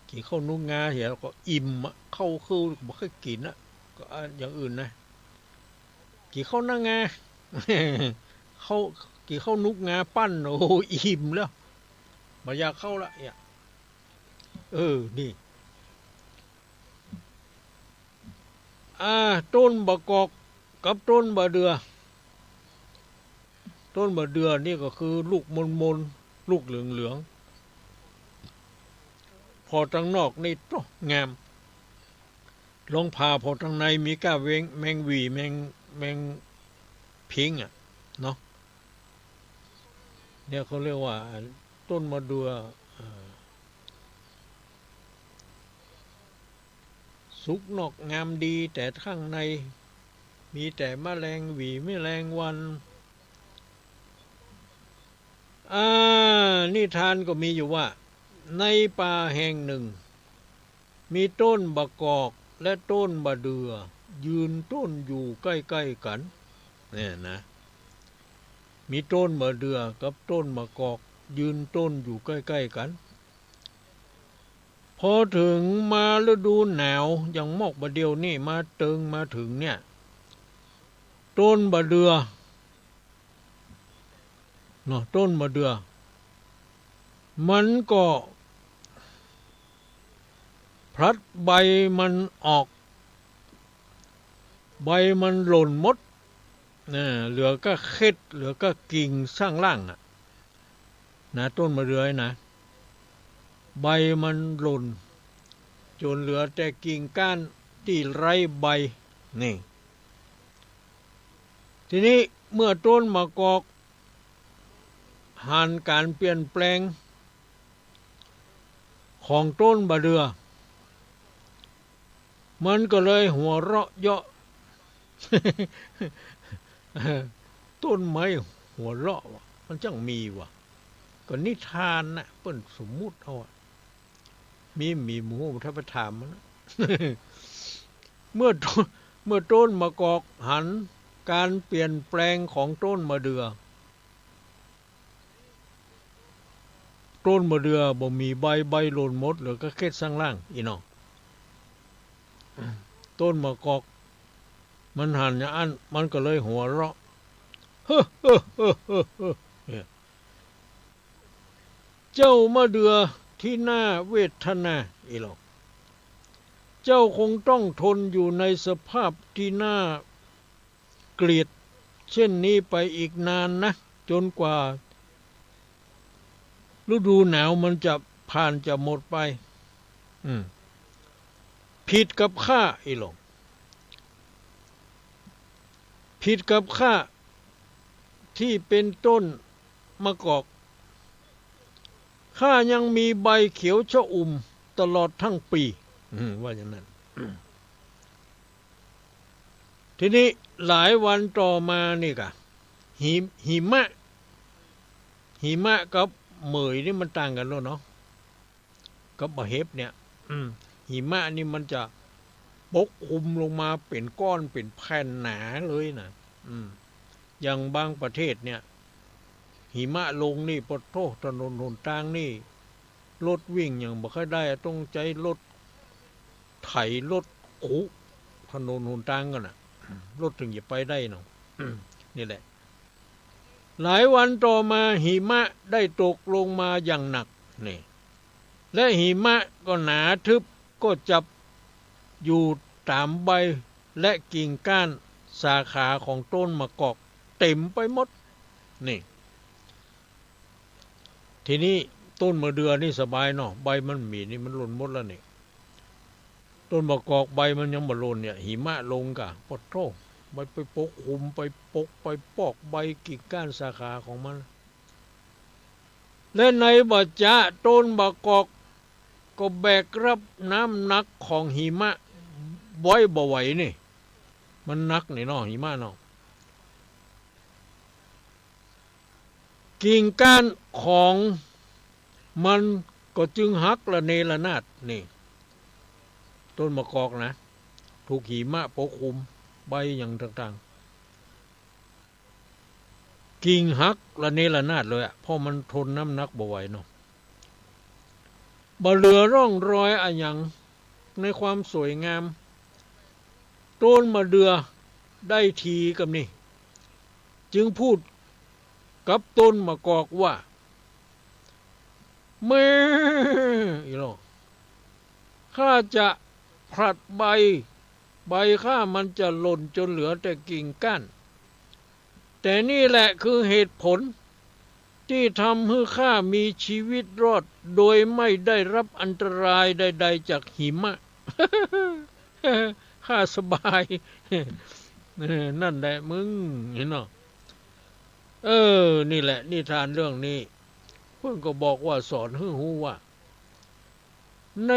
กิ๋นข้าวหนุกงาเหียก็อิ่มอะ ข้าวคือบ่ค่อยกิ๋นอะ ก็ อ่า อย่างอื่นนะ กิ๋นข้าวหน้างา ข้าว ข้าว กิ๋นข้าวหนุกงาปั้น โอ้ อิ่มแล้ว บ่อยากเข้าละเนี่ย เออ นี่ อ่า ต้นบ่ากอกกับต้นบ่าเดื่อ ต้นบ่าเดื่อนี่ก็คือลูกมนๆ ลูกเหลืองๆ ผ่อตังนอกนี่ โต๊ะ งาม ลองผ่าผ่อตังในมีก้าแมง แมงหวี่ แมง แมงพิงอะเนาะ เนี่ยเขาเรียกว่าต้นบ่าเดื่อ เอ่อ สุกนอกงามดี แต่ข้างในมีแต่แมลงหวี่แมลงวัน อ่า นิทานก็มีอยู่ว่า ในป่าแห่งหนึ่ง มีต้นบ่ากอกและต้นบ่าเดื่อ ยืนต้นอยู่ใกล้ๆ กั๋น เนี่ยนะ มีต้นบ่าเดื่อกับต้นบ่ากอก ยืนต้นอยู่ใกล้ๆ กั๋น พอเถิงมาฤดูหนาว อย่างมอกบ่าเดี่ยวนี่ มาเถิง มาเถิงเนี่ย ต้นบ่าเดื่อ เนาะ ต้นบ่าเดื่อ มันก็พลัดใบมันออก ใบมันหล่นหมด นะ เหลือก้าเข้ด เหลือก้ากิ่งส้างล่างอะ นะ ต้นบ่าเดื่อนะ ใบมันหล่น จ๋นเหลือแต่กิ่งก้านตี้ไร้ใบ นี่ ทีนี้เมื่อต้นบ่ากอกหันก๋านเปลี่ยนแปลงของต้นบ่าเดื่อ มันก็เลยหัวเราะเยาะ ต้นไม้หัวเราะวะ มันจั้งมีวะ ก็นิทานนะ เปิ้นสมมุติเอาอะ มี มีหมู่ ถ้าไปถามมันนะ เมื่อต้น เมื่อต้นบ่ากอกหันก๋านเปลี่ยนแปลงของต้นบ่าเดื่อ ต้นบ่าเดื่อบ่มีใบ ใบหล่นหมด เหลือก้าเข้ดส้างล่าง อี้เนาะ ต้นบ่ากอกมันหันอย่างอั้น มันก็เลยหัวเราะ เนี่ย เจ้าบ่าเดื่อที่น่าเวทนา อี้เนาะ เจ้าคงต้องทนอยู่ในสภาพที่น่าเกลียดเช่นนี้ไปอีกนานนะ จ๋นกว่าฤดูหนาวมันจะผ่านจะหมดไป อืม ผิดกับข้า อี้เนาะ ผิดกับข้าที่เป็นต้นบ่ากอก ข้ายังมีใบเขียวชอุ่มตลอดทั้งปี อืม ว่าอย่างนั้น ทีนี้หลายวันต่อมานี่ก่ะ หิ หิมะ หิมะกับเหมยนี่มันต่างกั๋นแล้วเนาะ กับบ่าเห็บเนี่ย อืม หิมะนี่มันจะปกคลุมลงมาเป๋นก้อนเป๋นแผ่นหนาเลยนะ อืม อย่างบางประเทศเนี่ย หิมะลงนี่ ปะโธ่ ถนนหนตางนี่ รถวิ่งอย่างบ่ค่อยได้ ต้องใจ๊รถไถ รถขุดถนนหนตางกั๋นน่ะ รถเถิงจะไปได้เนาะ นี่แหละ หลายวันต่อมาหิมะได้ตกลงมาอย่างหนัก นี่ และหิมะก็หนาทึบ ก็จับอยู่ต๋ามใบและกิ่งก้านสาขาของต้นบ่ากอกเต๋มไปหมด นี่ ทีนี้ต้นบ่าเดื่อนี่สบายเนาะ ใบมันบ่มีนี่ มันหล่นหมดแล้วนี่ ต้นบ่ากอกใบมันยังบ่หล่นเนี่ย หิมะลงก่ะ ปะโธ่ ใบไปปกคลุม ไปปก ไปปอกใบกิ่งก้านสาขาของมัน และในบ่าจ๊ะต้นบ่ากอกก็แบกรับน้ำหนักของหิมะไว้บ่ไหวนี่ มันหนักนี่เนาะ หิมะเนาะ กิ่งก้านของมันก็จึงหักระเนระนาด นี่ ต้นบ่ากอกนะ ถูกหิมะปกคลุม ใบอย่างต่างๆ กิ่งหักระเนระนาดเลยอะ เพราะมันทนน้ำหนักบ่ไหวเนาะ บ่เหลือร่องรอยอะหยังในความสวยงาม ต้นบ่าเดื่อได้ทีกับนี่ จึงพูด กับต้นมะกอกว่า แม่ อีหลอ ข้าจะผลัดใบ ใบข้ามันจะหล่นจนเหลือแต่กิ่งก้าน แต่นี่แหละคือเหตุผล ตี้ทำหื้อข้ามีชีวิตรอดโดยไม่ได้รับอันตรายใดๆ จากหิมะ ข้าสบาย เออ นั่นแหละมึง หันก่อ เออ นี่แหละนิทานเรื่องนี้ เปิ้นก็บอกว่า สอนหื้อฮู้ว่า ใน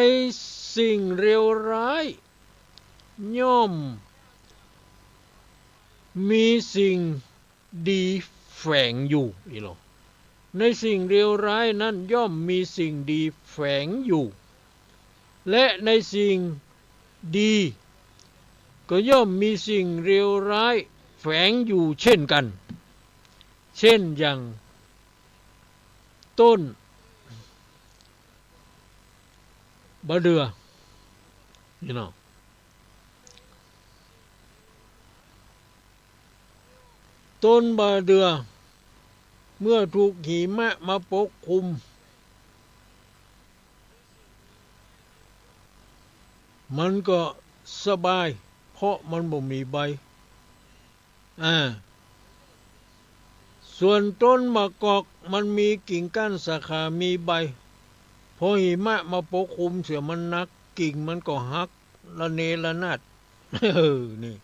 สิ่งเลวร้าย ย่อมมีสิ่งดีแฝงอยู่ อีหลอ ในสิ่งเลวร้ายนั้นย่อมมีสิ่งดีแฝงอยู่ และในสิ่งดีก็ย่อมมีสิ่งเลวร้ายแฝงอยู่เช่นกัน เช่นอย่างต้นบ่าเดื่อ นี่เนาะ ต้นบ่าเดื่อ เมื่อถูกหิมะมาปกคลุม มันก็สบาย เพราะมันบ่มีใบ อ่า ส่วนต้นมะกอกมันมีกิ่งก้านสาขามีใบ พอหิมะมาปกคลุมเสียมันหนัก กิ่งมันก็หักระเนระนาด เออ นี่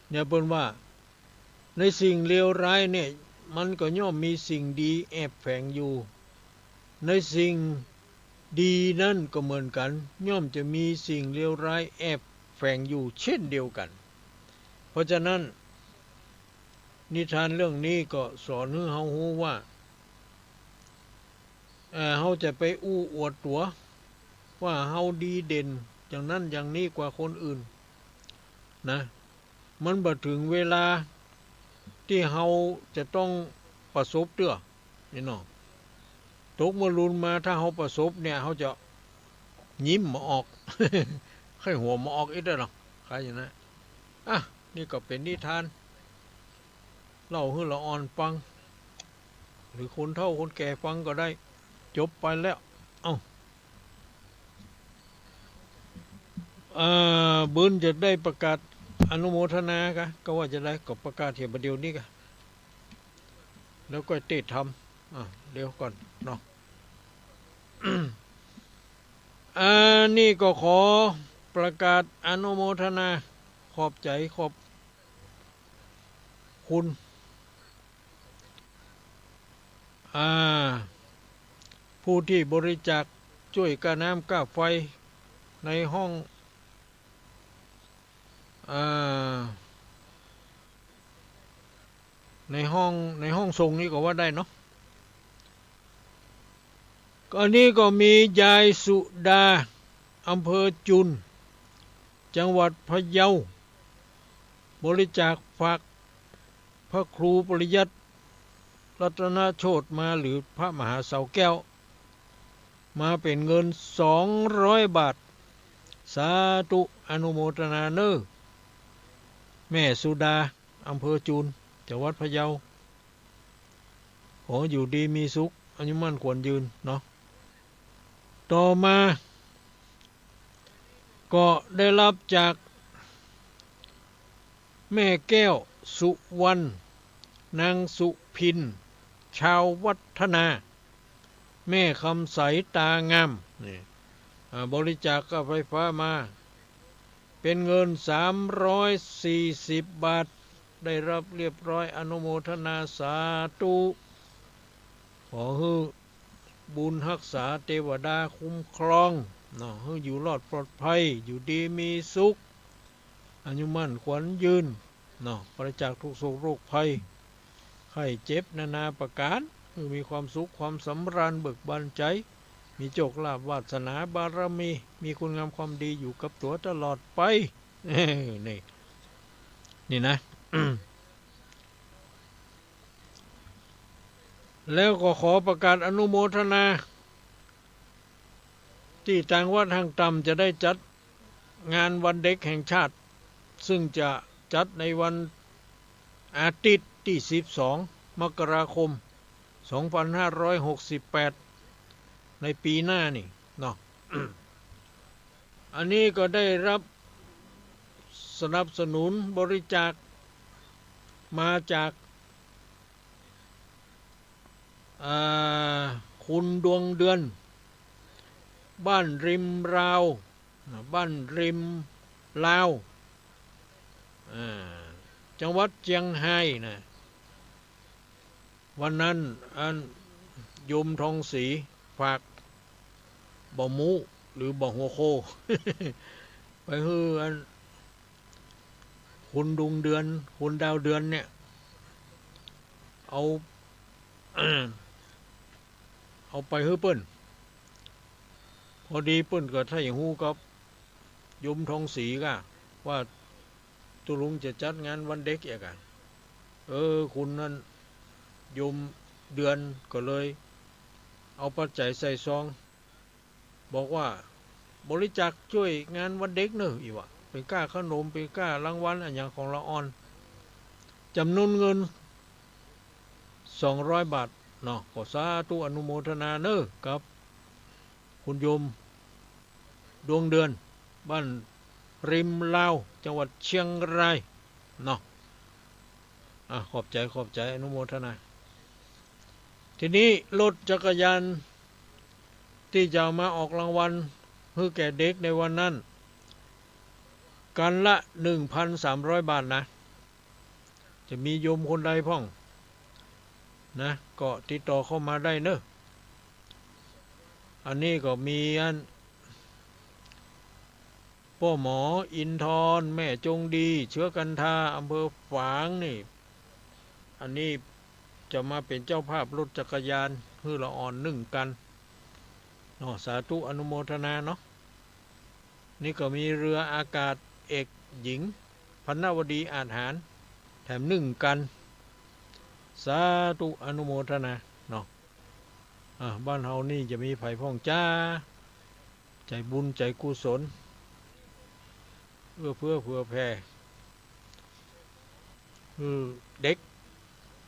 เนี่ยเปิ้นว่า ในสิ่งเลวร้ายเนี่ย มันก็ย่อมมีสิ่งดีแอบแฝงอยู่ ในสิ่งดีนั่นก็เหมือนกัน ย่อมจะมีสิ่งเลวร้ายแอบแฝงอยู่เช่นเดียวกัน เพราะฉะนั้น นิทานเรื่องนี้ก็สอนหื้อเฮาฮู้ว่า เอ่อ เฮาจะไปอู้อวดตั๋ว ว่าเฮาดีเด่นอย่างนั้นอย่างนี้กว่าคนอื่น นะ มันบ่ถึงเวลาตี้เฮาจะต้องประสบเตื้อ นี่เนาะ ตกเมื่อลุนมาถ้าเฮาประสบเนี่ย เฮาจะยิ้มบ่ออก ใค่หัวบ่ออกอีกเตื้อเนาะ ใค่อย่างนั้น อ่ะ นี่ก็เป๋นนิทาน เล่าหื้อละอ่อนฟัง หรือคนเฒ่าคนแก่ฟังก็ได้ จบไปแล้ว เอ้า เอ่อ เปิ้นจะได้ประกาศอนุโมทนากะ ก็ว่าจะได้ ก็ประกาศเหียบ่าเดี่ยวนี้กะ แล้วก็เตธรรม อ่ะ เดี๋ยวก่อนเนาะ อ่า นี่ก็ขอประกาศอนุโมทนา ขอบใจ๋ ขอบคุณ อ่า ผู้ตี้บริจาคจ้วยก้าน้ำก้าไฟในห้อง อ่า ในห้อง ในห้องส่งนี่ก็ว่าได้เนาะ ก็อันนี้ก็มียายสุดา อำเภอจุน จังหวัดพะเยา บริจาคฝากพระครูปริยัติรัตนโชติมา หรือพระมหาเสาแก้ว มาเป๋นเงินสองร้อยบาท สาธุ อนุโมทนาเน้อ แม่สุดา อำเภอจุน จังหวัดพะเยา ขออยู่ดีมีสุข อายุมั่นขวัญยืนเนาะ ต่อมา ก็ได้รับจากแม่แก้ว สุวรรณ นางสุพิน ชาววัฒนา แม่คำใส ตางาม นี่ อ่า บริจาคค่าไฟฟ้ามา เป๋นเงินสามร้อยสี่สิบบาท ได้รับเรียบร้อย อนุโมทนาสาธุ ขอหื้อบุญฮักษา เตวดาคุ้มครองเนาะ หื้ออยู่รอดปลอดภัย อยู่ดีมีสุข อายุมั่นขวัญยืนเนาะ ปราศจากทุกข์โศกโรคภัย ไข้เจ็บนานาประก๋าน หื้อมีความสุขความสำราญเบิกบานใจ๋ มีโชคลาภวาสนาบารมี มีคุณงามความดีอยู่กับตั๋วตลอดไป เออ นี่ นี่นะ แล้วก็ขอประกาศอนุโมทนา ตี้ตางวัดห้างต่ำจะได้จัดงานวันเด็กแห่งชาติ ซึ่งจะจัดในวันอาทิตย์ตี้สิบสอง มกราคม สองพันห้าร้อยหกสิบแปด ในปี๋หน้านี่เนาะ อันนี้ก็ได้ฮับสนับสนุนบริจาคมาจาก อ่า คุณดวงเดือน บ้านริมลาว บ้านริมลาว อ่า จังหวัดเจียงฮายนะ วันนั้นอันโยมทองศรีฝากบ่าหมูหรือบ่าหัวโค ไปหื้ออันคุณดวงเดือน คุณดาวเดือนเนี่ย เอา เอาไปหื้อเปิ้น พอดีเปิ้นก็ใค่ฮู้กับโยมทองศรีก่ะ ว่าตุ๊ลุงจะจัดงานวันเด็กเอียก่ะ เออ คุณนั่น โยมเดือนก็เลยเอาปัจจัยใส่ซอง บอกว่าบริจาคจ้วยงานวันเด็กเน่อ อี้วะ เป๋นก้าขนม เป๋นก้ารางวัลอะหยังของละอ่อน จ๋ำนวนเงิน สองร้อยบาทเนาะ ก็สาธุอนุโมทนาเน่อกับคุณโยมดวงเดือน บ้านริมลาว จังหวัดเจียงฮายเนาะ อ่ะ ขอบใจ๋ ขอบใจ๋ อนุโมทนา ทีนี้รถจักรยานตี้จะเอามาออกรางวัลหื้อแก่เด็กในวันนั้น คันละ หนึ่งพันสามร้อยบาทนะ จะมีโยมคนใดพ่องนะ ก็ติดต่อเข้ามาได้เน่อ อันนี้ก็มีอัน ป้อหมออินทร์ แม่จงดี เชื้อกันทา อำเภอฝางนี่ อันนี้จะมาเป๋นเจ้าภาพรถจักรยานหื้อละอ่อนนึ่งคันเนาะ สาธุอนุโมทนาเนาะ นี่ก็มีเรืออากาศเอกหญิง พรรณวดี อาจหาญ แถมนึ่งคัน สาธุอนุโมทนาเนาะ อ่า บ้านเฮานี่จะมีใผพ่องจ๊า ใจ๋บุญใจ๋กุศล เอื้อเฟื้อเผื่อแผ่ หื้อเด็ก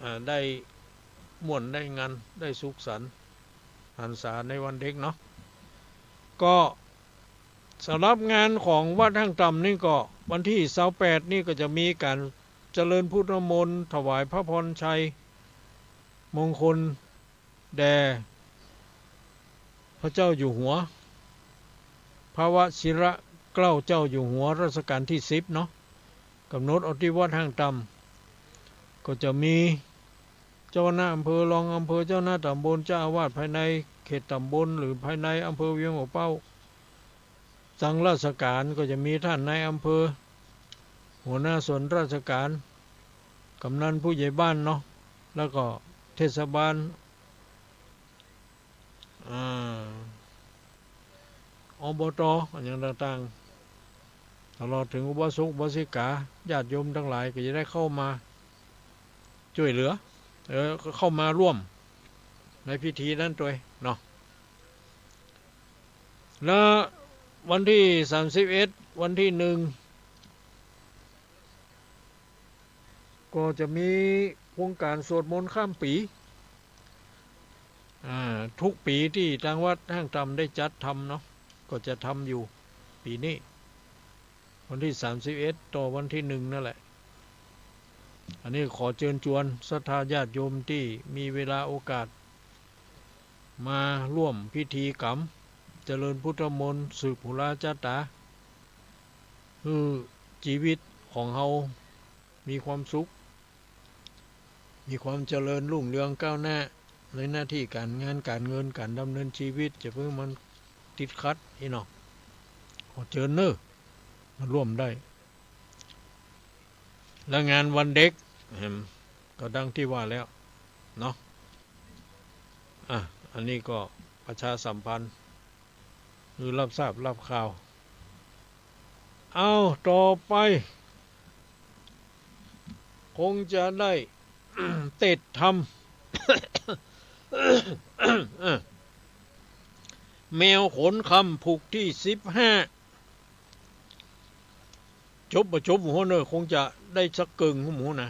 อ่า ได้ม่วนได้งัน ได้สุขสันต์หันษาในวันเด็กเนาะ ก็สำหรับงานของวัดห้างต่ำนี่ก็วันตี้ซาวแปดนี่ก็จะมีก๋านเจริญพุทธมนต์ ถวายพระพรชัยมงคล แด่พระเจ้าอยู่หัว พระวชิรเกล้าเจ้าอยู่หัวรัชกาลตี้สิบเนาะ ก๋ำหนดเอาตี้วัดห้างต่ำ ก็จะมีเจ้าคณะอำเภอ รองอำเภอ เจ้าคณะต๋ำบล เจ้าอาวาสภายในเขตต๋ำบล หรือภายในอำเภอเวียงหัวเป้า ตังราชก๋านก็จะมีต้านนายอำเภอ หัวหน้าส่วนราชก๋าน ก๋ำนันผู้ใหญ่บ้านเนาะ แล้วก็เทศบาล อ่า อบต อะหยังต่างๆ ตลอดเถิงอุบาสกอุบาสิกา ญาติโยมตังหลายก็จะได้เข้ามาจ้วยเหลือ เออ ก็เข้ามาร่วมในพิธีนั้นตวยเนาะ แล้ววันตี้สามสิบเอ็ด วันตี้หนึ่ง ก็จะมีโครงก๋านสวดมนต์ข้ามปี๋ อ่า ทุกปี๋ตี้ตางวัดห้างต่ำได้จัดทำเนาะ ก็จะทำอยู่ปี๋นี้ วันตี้สามสิบเอ็ด ต่อวันตี้หนึ่งนั่นแหละ อันนี้ขอเจิญจวนศรัทธาญาติโยมตี้มีเวลาโอกาส มาร่วมพิธีกรรม เจริญพุทธมนต์ สืบหุราจ๊าต๋า หื้อจีวิตของเฮามีความสุข มีความเจริญรุ่งเรืองก้าวหน้า ในหน้าตี้ก๋านงานก๋านเงิน ก๋านดำเนินจีวิต จะเปิ้งมันติดขัดอี้เนาะ ขอเจิญเน่อ มาร่วมได้ และงานวันเด็ก เห็น ก็ดังตี้ว่าแล้วเนาะ อ่ะ อันนี้ก็ประชาสัมพันธ์ หื้อฮับทราบฮับข่าว เอา ต่อไป คงจะได้ เตศน์ธรรม แมวขนคำผูกตี้สิบห้า จบบ่จบบ่ฮู้เน่อ คงจะได้สักเกิ่ง บ่ฮู้นะ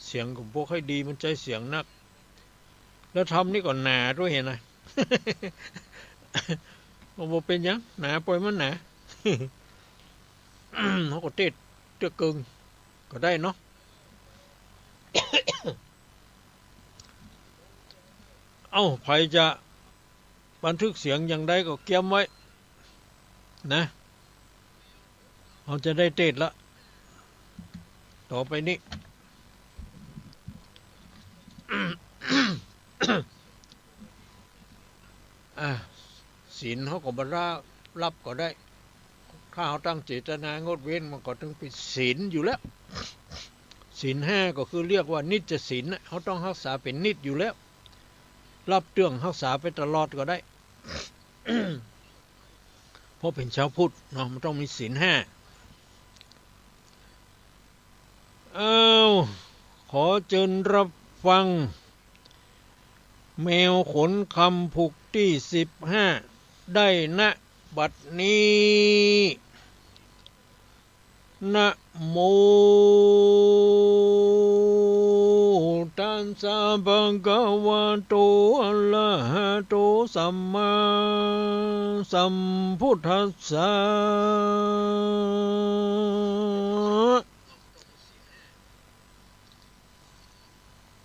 เสียงก็บ่ค่อยดี มันใจ๊เสียงนัก แล้วธรรมนี่ก็หนาตวยหั้นนะ ก็บ่เป๋นหยัง หนา ป่อยมันหนา เฮาก็เตสน์เตื้อเกิ่งก็ได้เนาะ เอ้า ใผจะบันทึกเสียงอย่างใดก็เกียมไว้นะ เฮาจะได้เตสน์ละ ต่อไปนี้ อ่ะ ศีลเฮาก็บ่ได้รับก็ได้ ถ้าเฮาตั้งเจตนางดเว้น มันก็ตึงเป๋นศีลอยู่แล้ว ศีลห้าก็คือเรียกว่านิจศีลน่ะ เฮาต้องฮักษาเป๋นนิจอยู่แล้ว รับเตื้องฮักษาไปตลอดก็ได้ เพราะเป๋นชาวพุทธเนาะ มันต้องมีศีลห้า อ้าว ขอเจิญรับฟัง แมวขนคำผูกตี้สิบห้า ได้ ณ บัดนี้ นะโม ตัสสะ ภะคะวะโต อะระหะโต สัมมาสัมพุทธัสสะ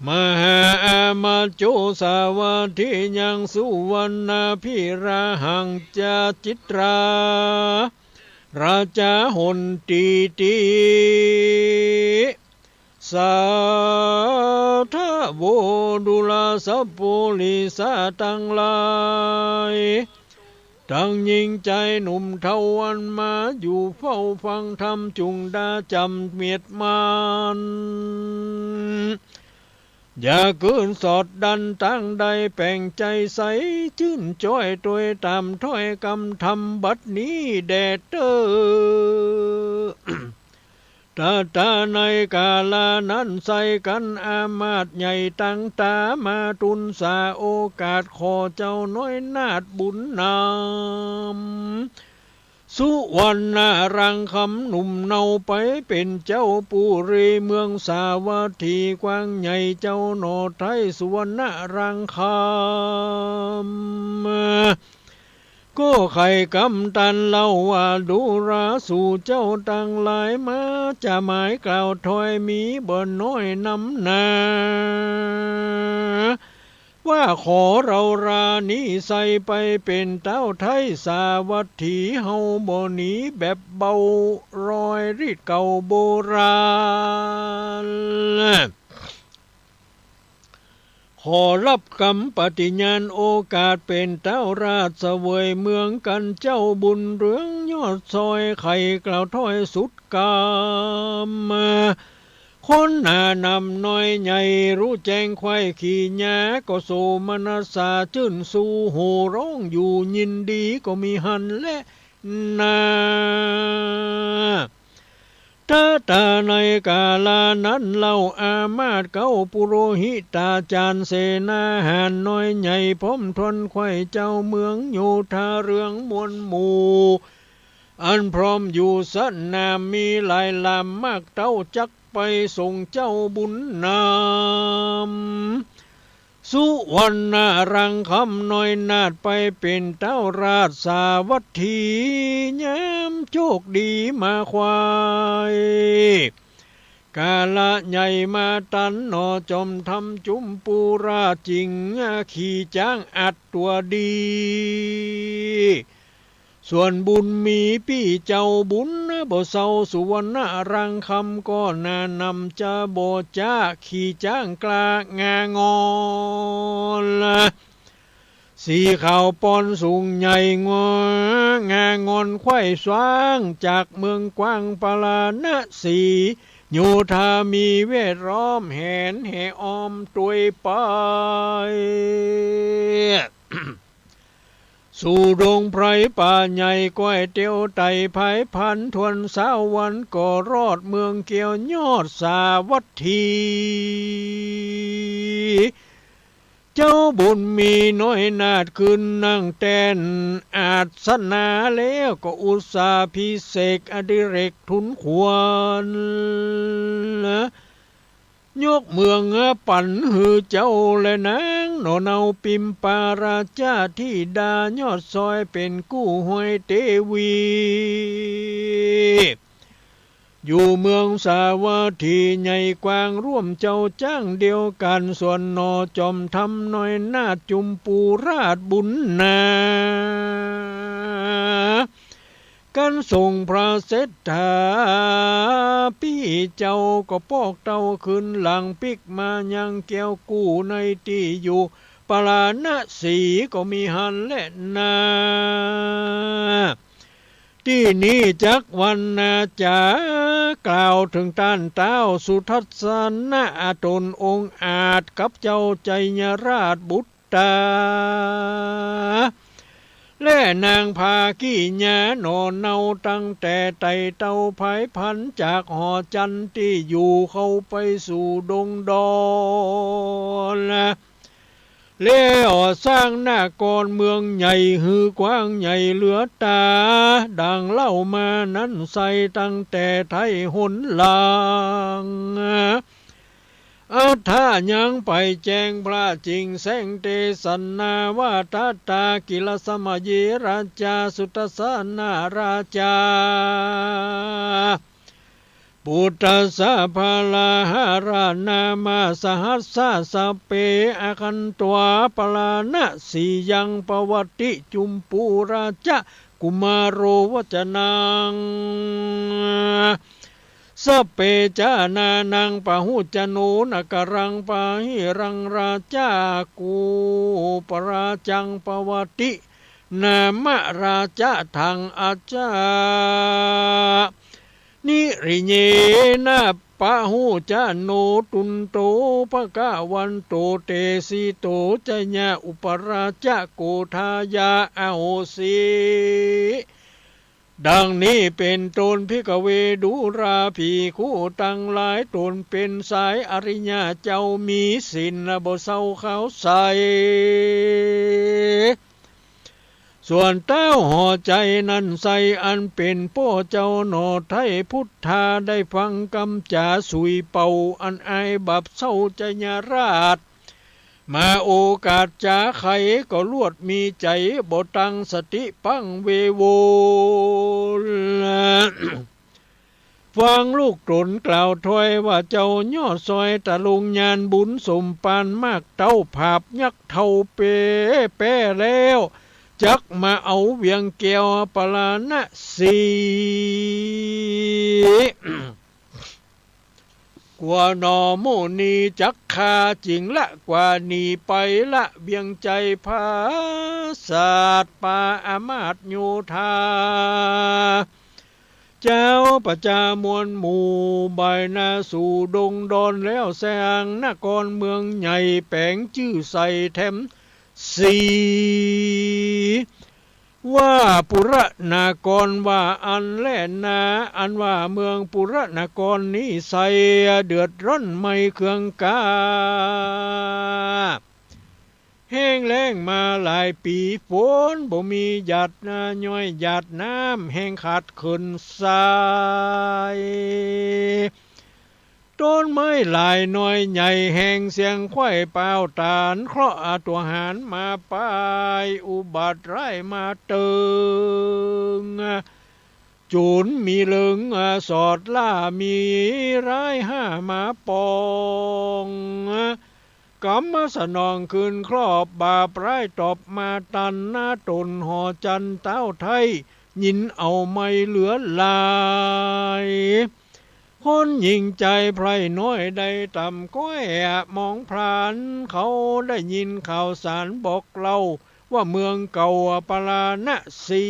มหาอามาจโจ สาวัตถียัง สุวัณณาภิราหัง จาจิตรา ราจาหนตีติ สาธะโว ดูราสะปุริสะตังหลาย ตังญิงจายหนุ่มเฒ่าอันมาอยู่เฝ้าฟังธรรม จุ่งดาจ๋ำเมียดมัน อย่าเกินสอดดันตางใด แป๋งใจ๋ใสจื้นจ้อยตวยต๋ามถ้อยกำธรรมบัดนี้แด่เต๊อ ตะตาในกาละนั้นใส่กั๋น อามาตย์ใหญ่ตังต๋ามาตุนสาโอกาส ขอเจ้าน้อยนาถบุญนำ สุวัณณรังคำหนุ่มเนาไปเป๋นเจ้าปุรีเมืองสาวัตถีกว้างใหญ่ เจ้าหน่อไท้สุวัณณรังคำ ก็ใค่กำตันเล่าว่า ดูราสู่เจ้าตังหลายมา จะหมายกล่าวถ้อยมีบ่น้อยนำนา ว่าขอเฮารานี้ใส่ไปเป๋นเต้าไท้สาวัตถี เฮาบ่หนีแบบเบา รอยรีดเก่าโบราณ ขอฮับกำปฏิญาณโอกาสเป๋นเต้าราชเสวยเมืองกั๋น เจ้าบุญเรืองยอดซอย ใค่กล่าวถ้อยสุดกำ คนหน้านำน้อยใหญ่ ฮู้แจ้งใคว่ขีญา ก็โสมนัสสาจื้นซู่ ฮู้ฮ้องอยู่ยินดีก็มีหั้นแลนา ตะตาในกาละนั้นเล่า อามาตย์เก๊าปุโรหิตาจารย์ เสนาหารน้อยใหญ่ พร้อมถ้วนใคว่เจ้าเมืองโยธาเรืองมวลหมู่ อันพร้อมอยู่สนามมีหลายลำ มากเต้าจักไปส่งเจ้าบุญนำ สุวัณณรังคำน้อยนาถไปเป๋นเต้าราชสาวัตถี ยามโจคดีมาใคว่ กาละใหญ่มาตันหน่อ จอมธรรมจุมปูราชจิ่ง ขี่จ๊างอัดตั๋วดี ส่วนบุญมีปี้เจ้าบุญบ่เซา สุวัณณรังคำก็หน้านำจะบ่จ๊า ขี่จ๊างกล้างางอน สีขาวปอนสูงใหญ่งอ งางอนใคว่ซ้าง จากเมืองกว้างปาราณสี โยธามีแวดล้อม แหนแห่อ้อมตวยไป สู่ดงไพรป่าใหญ่ ก้อยเตียวไต่พายพัน ถ้วนซาววันก็รอดเมืองแก้วยอดสาวัตถี เจ้าบุญมีน้อยนาถขึ้นนั่งแต้นอาสนะแล้ว ก็อุสสาภิเษกอดิเรกทูลขวัญ ยกเมืองปั๋นหื้อเจ้าแลนาง หน่อเนาปิมปาราชธิดา ยอดซอยเป๋นกู้ฮวยเตวี อยู่เมืองสาวัตถีใหญ่กว้าง ร่วมเจ้าจ้างเดียวกั๋น ส่วนหน่อจอมธรรมน้อยนาถจุมปูราชบุญนา กันส่งพระเศรษฐาปี้เจ้า ก็ปอกเต้าคืนหลังปิ๊กมายังแก้วกู้ในตี้อยู่ปาราณสี ก็มีหั้นแลนา ตี้นี้จักวรรณาจ๋ากล่าวเถิงต้านต้าวสุทัศนะ ต๋นองอาจกับเจ้าชัยราชบุตรา และนางภากิยา หน่อเนาตั้งแต่ไต่เต้าผายพันธุ์จากหอจันทร์ตี้อยู่เข้าไปสู่ดงดอน แล้วสร้างนครเมืองใหญ่หื้อกว้างใหญ่เหลือต๋า ดังเล่ามานั้นไส้ตั้งแต่ไท้หนหลัง อัฏฐะยังไปแจ้งพระจิ่งแสงเตสนาว่า ทัตตากิลสมะเย ราชาสุทัศนะราชา ปุตตะสะ พะลาหะระ นามะสหัสสะ สัพเพ อะคันตวา ปาราณสียัง ปะวัตติ จุมปูราชะ กุมารโอ วัจจะนัง สัพเพ จานานัง ปะหุจจะโน นะกะรัง ปะหิรัง ราชา กูปะราชัง ปะวัตติ นามะราชะ ทัง อัจจะ นิริเยนะ ปะหุจจะโน ตุนโต ภะคะวันโต เตสิโต จะยะ อุปะราชะ โกธายา อโหสิ ดังนี้เป๋นต้น ภิกขะเว ดูราภิกขุตังหลาย ต๋นเป๋นสายอริยะเจ้ามีศีลบ่เศร้าขาวใส ส่วนต้าวหอใจ๋นั้นไส้ อันเป๋นป้อเจ้าหน่อไท้พุทธา ได้ฟังกำจ๋าสุยเป่า อันอายบาปเศร้าชัยราช มาโอกาสจาใค่ ก็ลวดมีใจ๋บ่ตั้งสติปังเวโว ฟังลูกต๋นกล่าวถ้อยว่า เจ้ายอดซอยตะลุงยาน บุญสมปานมากเต้า ผาบยักษ์เฒ่าเป๋แป้แล้ว จักมาเอาเวียงแก้วปาราณสี กั๋วหน่อมุนีจักข้า จึงละกว่าหนีไปละเวียงไชยผาสาท ปาอามาตย์โยธา เจ้าประจามวลหมู่ บ่ายหน้าสู่ดงดอนแล้ว สร้างนครเมืองใหญ่ แป๋งจื้อใส่แถม สี ว่าปุระนครว่าอั้นแลนา อันว่าเมืองปุระนครนี้ไส้ เดือดร้อนไหม้เคืองกา แห้งแล้งมาหลายปี๋ ฝนบ่มีหยาดนา ย้อยหยาดน้ำแห้งขาดเขินไส้ ต้นไม้หลายน้อยใหญ่แห้ง เสียงควายปาวตาน เคราะห์อาตั๋วหารมาป้าย อุบัติร้ายมาเติง โจ๋รมีเริงสอดล่า มีร้ายห้ามาปอง ก๋ำสนองคืนครอบ บาปร้ายตอบมาตัน ณ ต๋นหอจันทร์เต๊าไท้ ยินเอาไหม้เหลือหลาย คนหญิงใจ๋ใพร่น้อยได้ต่ำก้อย มองพรานเขาได้ยินข่าวสารบอกเล่า ว่าเมืองเก่าปาราณสี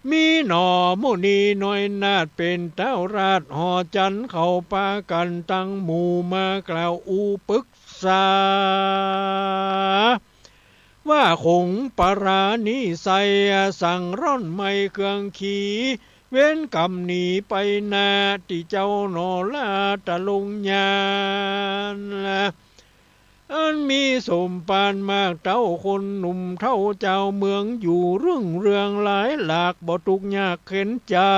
มีหน่อมุนีน้อยนาถเป๋นเต๊าราชหอจันทร์เขาปากั๋นตังหมู่มากล่าวอู้ปึกษา ว่าขงปาราณสีไส้สั่งร้อนไหม้เคืองขี เว้นก๋ำหนีไปนาตี้เจ้าหน่อราชตะลุงยาน อันมีสมภารมากเต๊า คนหนุ่มเฒ่าจาวเมืองอยู่รุ่งเรืองหลายหลาก บ่ตุ๊กข์ยากเข็ญใจ๋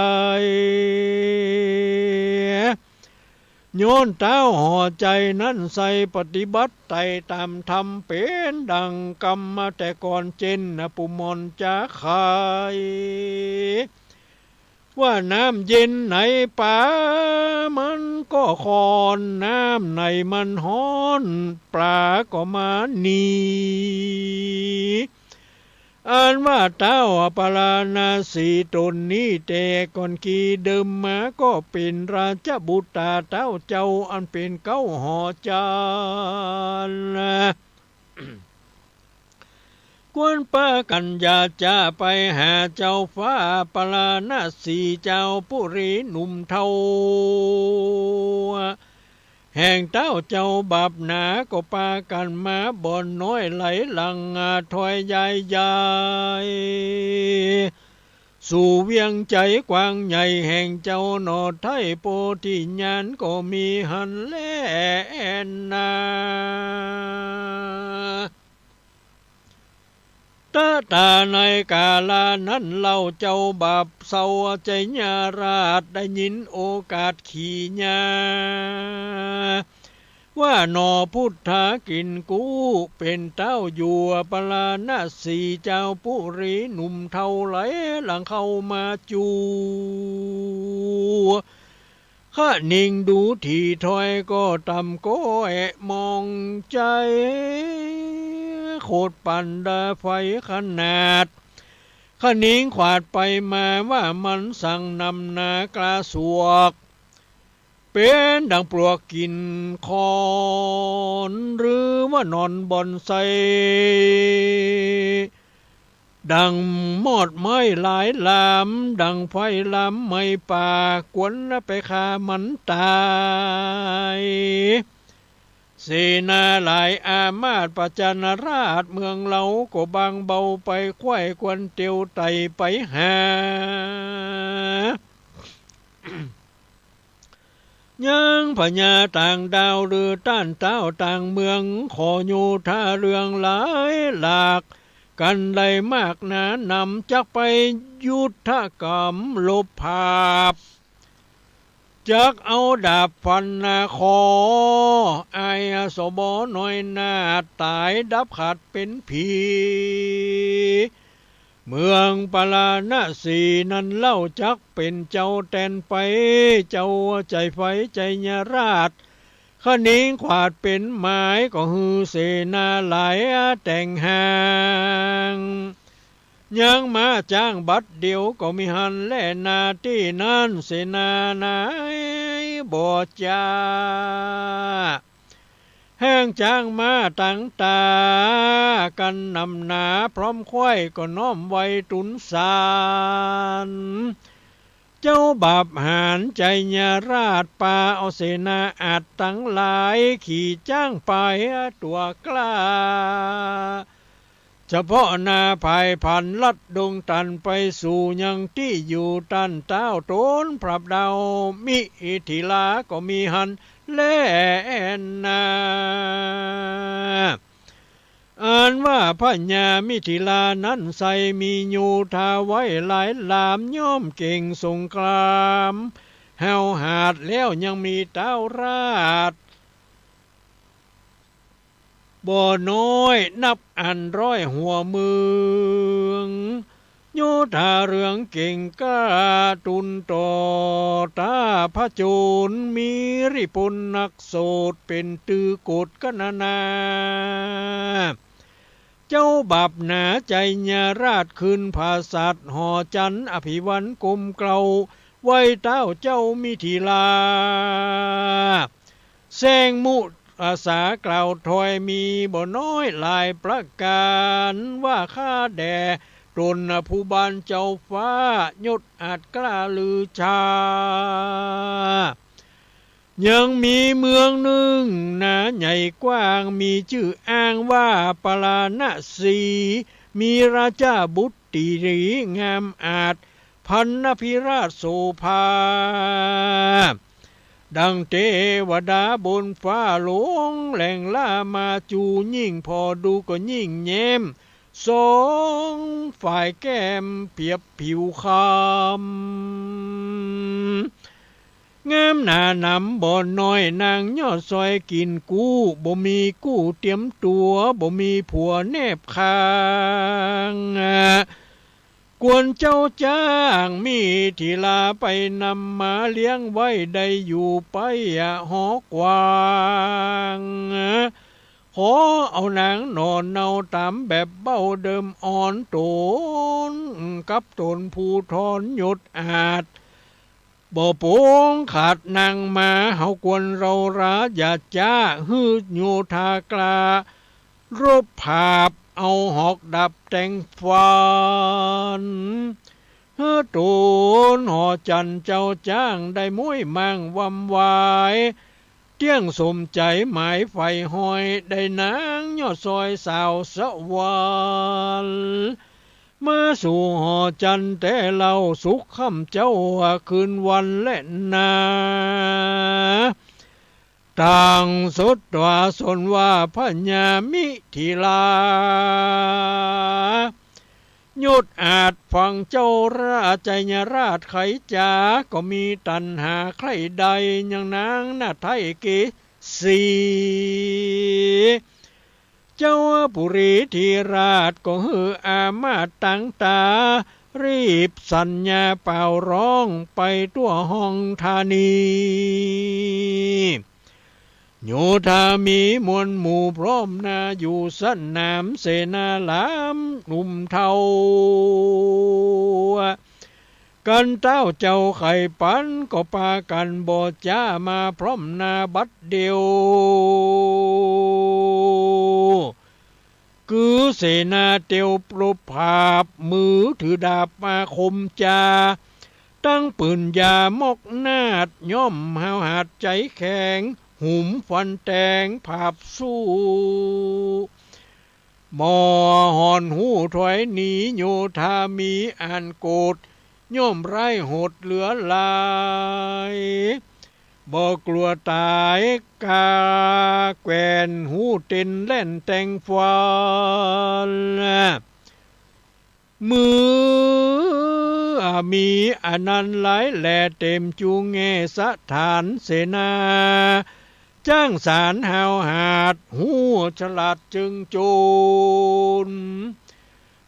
ย้อนเต้าห่อใจ๋นั้นใส่ ปฏิบัติไต่ต๋ามธรรม เป๋นดั่งกำมาแต่ก่อน เจ้นปุมมอนจาไข ว่าน้ำเย็นในป๋ามันก็ค่อน น้ำในมันฮ้อน ป๋าก็มาหนี อันว่าเต้าปาราณสีต๋นนี้ แต่ก่อนกีเดิมมาก็เป๋นราชบุตรต๋าเต้าเจ้า อันเป๋นเก๊าห่อจันทร์ ควรปากั๋นอย่าจ๊าไปหาเจ้าฟ้าปาราณสี เจ้าปุรีหนุ่มเฒ่า แห่งเต้าเจ้าบาปหนา ก็ปากั๋นมาบ่อนน้อยไหลหลัง อ่า ถอยยายยาย สู่เวียงใจ๋กว้างใหญ่แห่งเจ้าหนอ ไท้โพธิญาณก็มีหั้นแลนา ตะตาในกาลานั้นเล่า เจ้าบาปเศร้าไชยราช ได้ยินโอกาสขี่ญา ว่าหนอพุทธากินกู้ เป๋นเต้าอยู่ปาราณสี เจ้าปุรีหนุ่มเฒ่าไหลหลังเข้ามาจู คะนิงดูถี่ถ้อยก็ต่ำก้อยมองใจ๋ โขดปั่นดาไฟขนาด คะนิงขวาดไปมาว่ามันสังนำหนากล้าสวก เป๋นดั่งปลวกกินคอน หรือว่านอนบ่อนไส้ ดั่งมอดไหม้หลายลาม ดั่งไฟลามไหม้ป่า ควรไปฆ่ามันต๋าย เสนาหลายอามาตย์ประจันราช เมืองเฮาก็บางเบาไป ใค่ควรเตียวไต่ไปหา ยังพญาต่างดาวหรือต้านเต๊าต่างเมือง ขอโยธาเรืองหลายหลาก กันได้มากหนานำ จักไปยุทธกรรมรบผาบ จักเอาดาบฟันหน้าคอ อายสบน้อยหน้าต๋าย ดับขัดเป๋นผี เมืองปาราณสีนั้นเล่า จักเป๋นเจ้าแตนไป เจ้าใจ๋ไฟไชยราช คะนิงขวาดเป๋นหมาย ก็หื้อเสนาหลายแต่งหาง ยังมาจ๊างบัดเดียวก็มีหั้นแลนา ตี้นั้นเสนาหลายบ่จ๊า แฮ่งจ๊างมาตังต๋า กันนำหนา พร้อมใค่ก็น้อมไหว้ตูนสาร เจ้าบาปหาญไชยราช ปาเอาเสนาอาชญ์ตังหลาย ขี่จ๊างไปตั๋วกล้า เฉพาะหน้าผายผันลัดดงตัน ไปสู่ยังตี้อยู่ต้านเต๊าต๋น พระดาวมิถิลาก็มีหั้นแลนา อันว่าพญามิถิลานั้นไส้มีโยธาไว้หลายหลาม ย่อมเก่งสงคราม ห้าวหาญแล้วยังมีเต๊าราช บ่น้อยนับอันร้อยหัวเมือง โยธาเรืองเก่งกล้า ตูนต่อต้าผจญ มีริพลนักโสด เป๋นตื้อโกฏกะนานา เจ้าบาปหนาไชยราช คืนผาสัตว์หอจันทร์ อภิวันกรมเกล้า ไหว้เต๊าเจ้ามิถิลา แสงมุอาสากล่าวถ้อย มีบ่น้อยหลายประก๋าน ว่าข้าแด่ต๋นผู้บานเจ้าฟ้า ยศอาจกล้าลือชา ยังมีเมืองนึ่งนาใหญ่กว้าง มีจื้ออ้างว่าปาราณสี มีราชบุตรีงามอาจ พรรณพิราชโสภา ดั่งเตวดาบนฟ้าหลวง แหล่งล้ามาจูยิ่ง ผ่อดูก็ยิ่งแย้ม สองฝ่ายแก้มเปรียบผิวคำ งามหนาหนำบ่น้อย นางยอดซอยกิ๋นกู้ บ่มีกู้เตียมตั๋ว บ่มีผัวแนบข้าง กวนเจ้าจ้างมิถิราไปนำมาเลี้ยงไว้ได้อยู่ไปอะหอกว้าง ขอเอานางหน่อเนาต๋ามแบบเบ้าเดิมอ่อนต๋น กับต๋นผู้ทรยศอาจ บ่ปงขาดนางมา เฮากวนเฮาราอย่าจ๊า หื้อโยธากล้ารบผาบ เอาหอกดาบแตงฟัน หื้อต๋นหอจันทร์เจ้าจ้างได้ม้วยมั่งวำวาย เตี้ยงสมใจ๋หมายใฝ่ฮอย ได้นางยอดซอยสาวสวรรค์ มาสู่หอจันทร์แต่เล่าสุขค่ำเจ๊าคืนวันแลนา ต่างสดว่าสนว่าพญามิถิรา ยศอาจฟังเจ้าราชชัยราชไขจ๋า ก็มีตัณหาใคร่ใด่ยังนางนาฏไทยเก สี เจ้าปุรีธิราชก็หื้ออามาตย์ตังต๋า รีบสัญญาเป่าร้องไปทั่วห้องธานี โยธามีมวลหมู่พร้อมหน้าอยู่สนามเสนาหลามหนุ่มเฒ่า กันเต้าเจ้าไข่ปันก็ปากั๋นบ่จ๊ามาพร้อมหน้าบัดเดี่ยว คือเสนาเตียวปรบผาบ มือถือดาบมาคมจ๋า ตั้งปืนยามอกนาฏ ย่อมห้าวหาญใจ๋แข็ง หุมฟันแตงผาบสู้ บ่ห่อนฮู้ถอยหนี โยธามีอันโกรธ ย่อมร้ายโหดเหลือหลาย บ่กลัวต๋ายกาแกว่น ฮู้เต้นแล่นแตงฟัน เมื่อมีอันนั้นหลายแล เต๋มจูแง่สถานเสนา จ้างสารห้าวหาญ ฮู้ฉลาดจึงโจร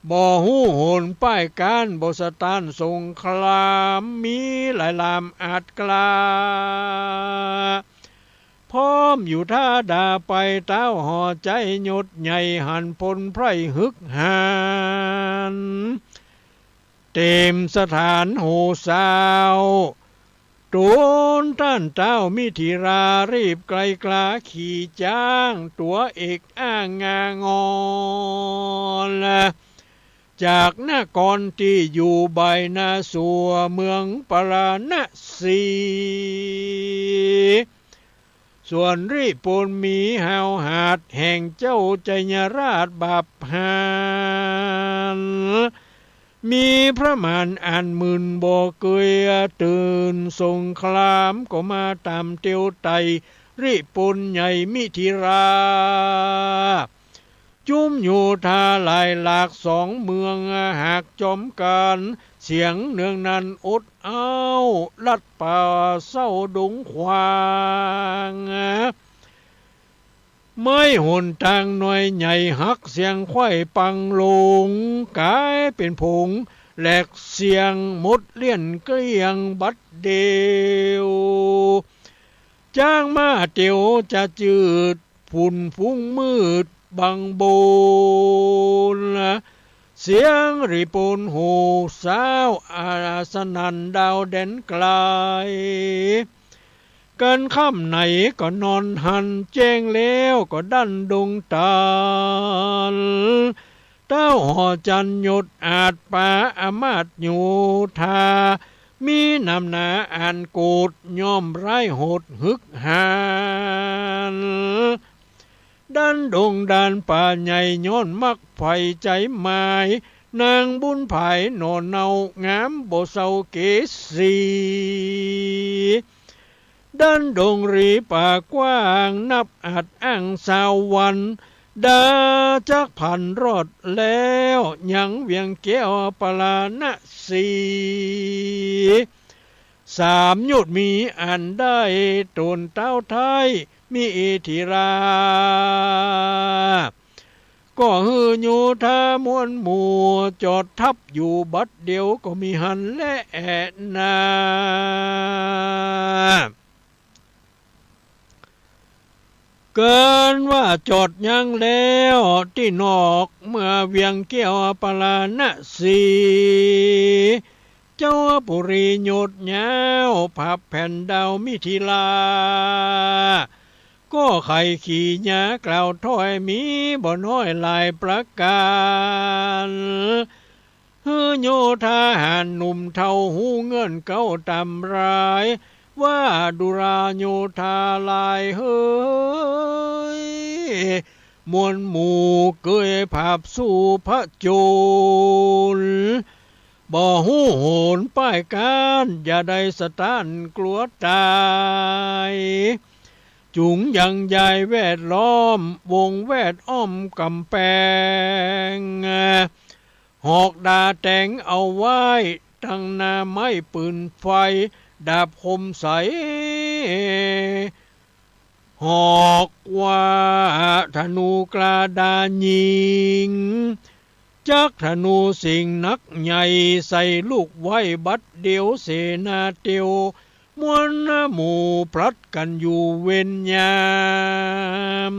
บ่ฮู้หนป้ายก้าน บ่สะต้านสงคราม มีหลายลามอาจกล้า พร้อมอยู่ถ้าดาไป เต้าหอใจ๋ยศใหญ่ หันพลไพร่ฮึกหาญ เต๋มสถานโหสาว ต๋นต้านเต้ามิถิรา รีบไกลกล้าขี่จ๊าง ตั๋วเอกอ้างงางอน จากนครตี้อยู่บ่ายนาสัว เมืองปาราณสี ส่วนริปูนมีห้าวหาญ แห่งเจ้าชัยราชบาปหาญ มีพระมารอันหมื่นบ่เกยตื่น สงครามก็มาต๋ามเตียวไต่ ริปูนใหญ่มิถิรา จุมโยธาหลายหลากสองเมือง หากจอมกั๋น เสียงเนืองนั้นอดเอ้า ลัดป่าเศร้าดงขวาง ไม้หนตางน้อยใหญ่หัก เสี้ยงไขว้ปังลง ก๋ายเป๋นผงแหลกเสี้ยง หมดเลี้ยนเกลี้ยงบัดเดี่ยว จ๊างม้าเตียวจะจืด ฝุ่นฟุ้งมืดบังบน เสียงริปูนโหสาว อาสนั่นดาวแดนไกล กันค่ำไหนก็นอนหัน แจ้งแล้วก็ดั้นดงตัน เต้าหอจันทร์ยศอาจปาอามาตย์โยธา มีนำหนาอันโกรธ ย่อมร้ายโหดฮึกหาญ ดั้นดงดานป่าใหญ่ ย้อนมักใฝ่ใจ๋หมาย นางบุญผายหน่อเนา งามบ่เศร้าเกสี ดั้นดงรีป่ากว้าง นับอาจอ้างสาววัน ดาจักผันรอดแล้ว ยังเวียงแก้วปาราณสี สามยศมีอันได้ ต๋นเต๊าไท้ มิถิรา ก็หื้อโยธามวลหมู่ จอดทัพอยู่บัดเดียวก็มีหั้นแลนา เกินว่าจอดยังแล้วตี้นอกเมืองเวียงแก้วปาราณสี เจ้าปุรียศยาว ผับแผ่นดาวมิถิรา ก็ใค่ขีหยากล่าวถ้อยมีบ่น้อยหลายประก๋าน หื้อโยธาหาญหนุ่มเฒ่าฮู้เงื่อนเก๊าต๋ามราย ว่าดูราโยธาหลายเหย มวลหมู่เกยผาบสู้ผจญ บ่ฮู้โหนป้ายก๊าน อย่าได้สะต้านกลัวต๋าย จุงยังยายแวดล้อม วงแวดอ้อมก๋ำแปง หอกดาแต๋งเอาไว้ ตังหน้าไม้ปืนไฟ ดาบคมใส หอกว่าธนูกล้าดาญยิง จักธนูสิงห์นักใหญ่ ใส่ลูกไว้บัดเดียวเสนาเตียว มวลหมู่พลัดกั๋นอยู่เวรยาม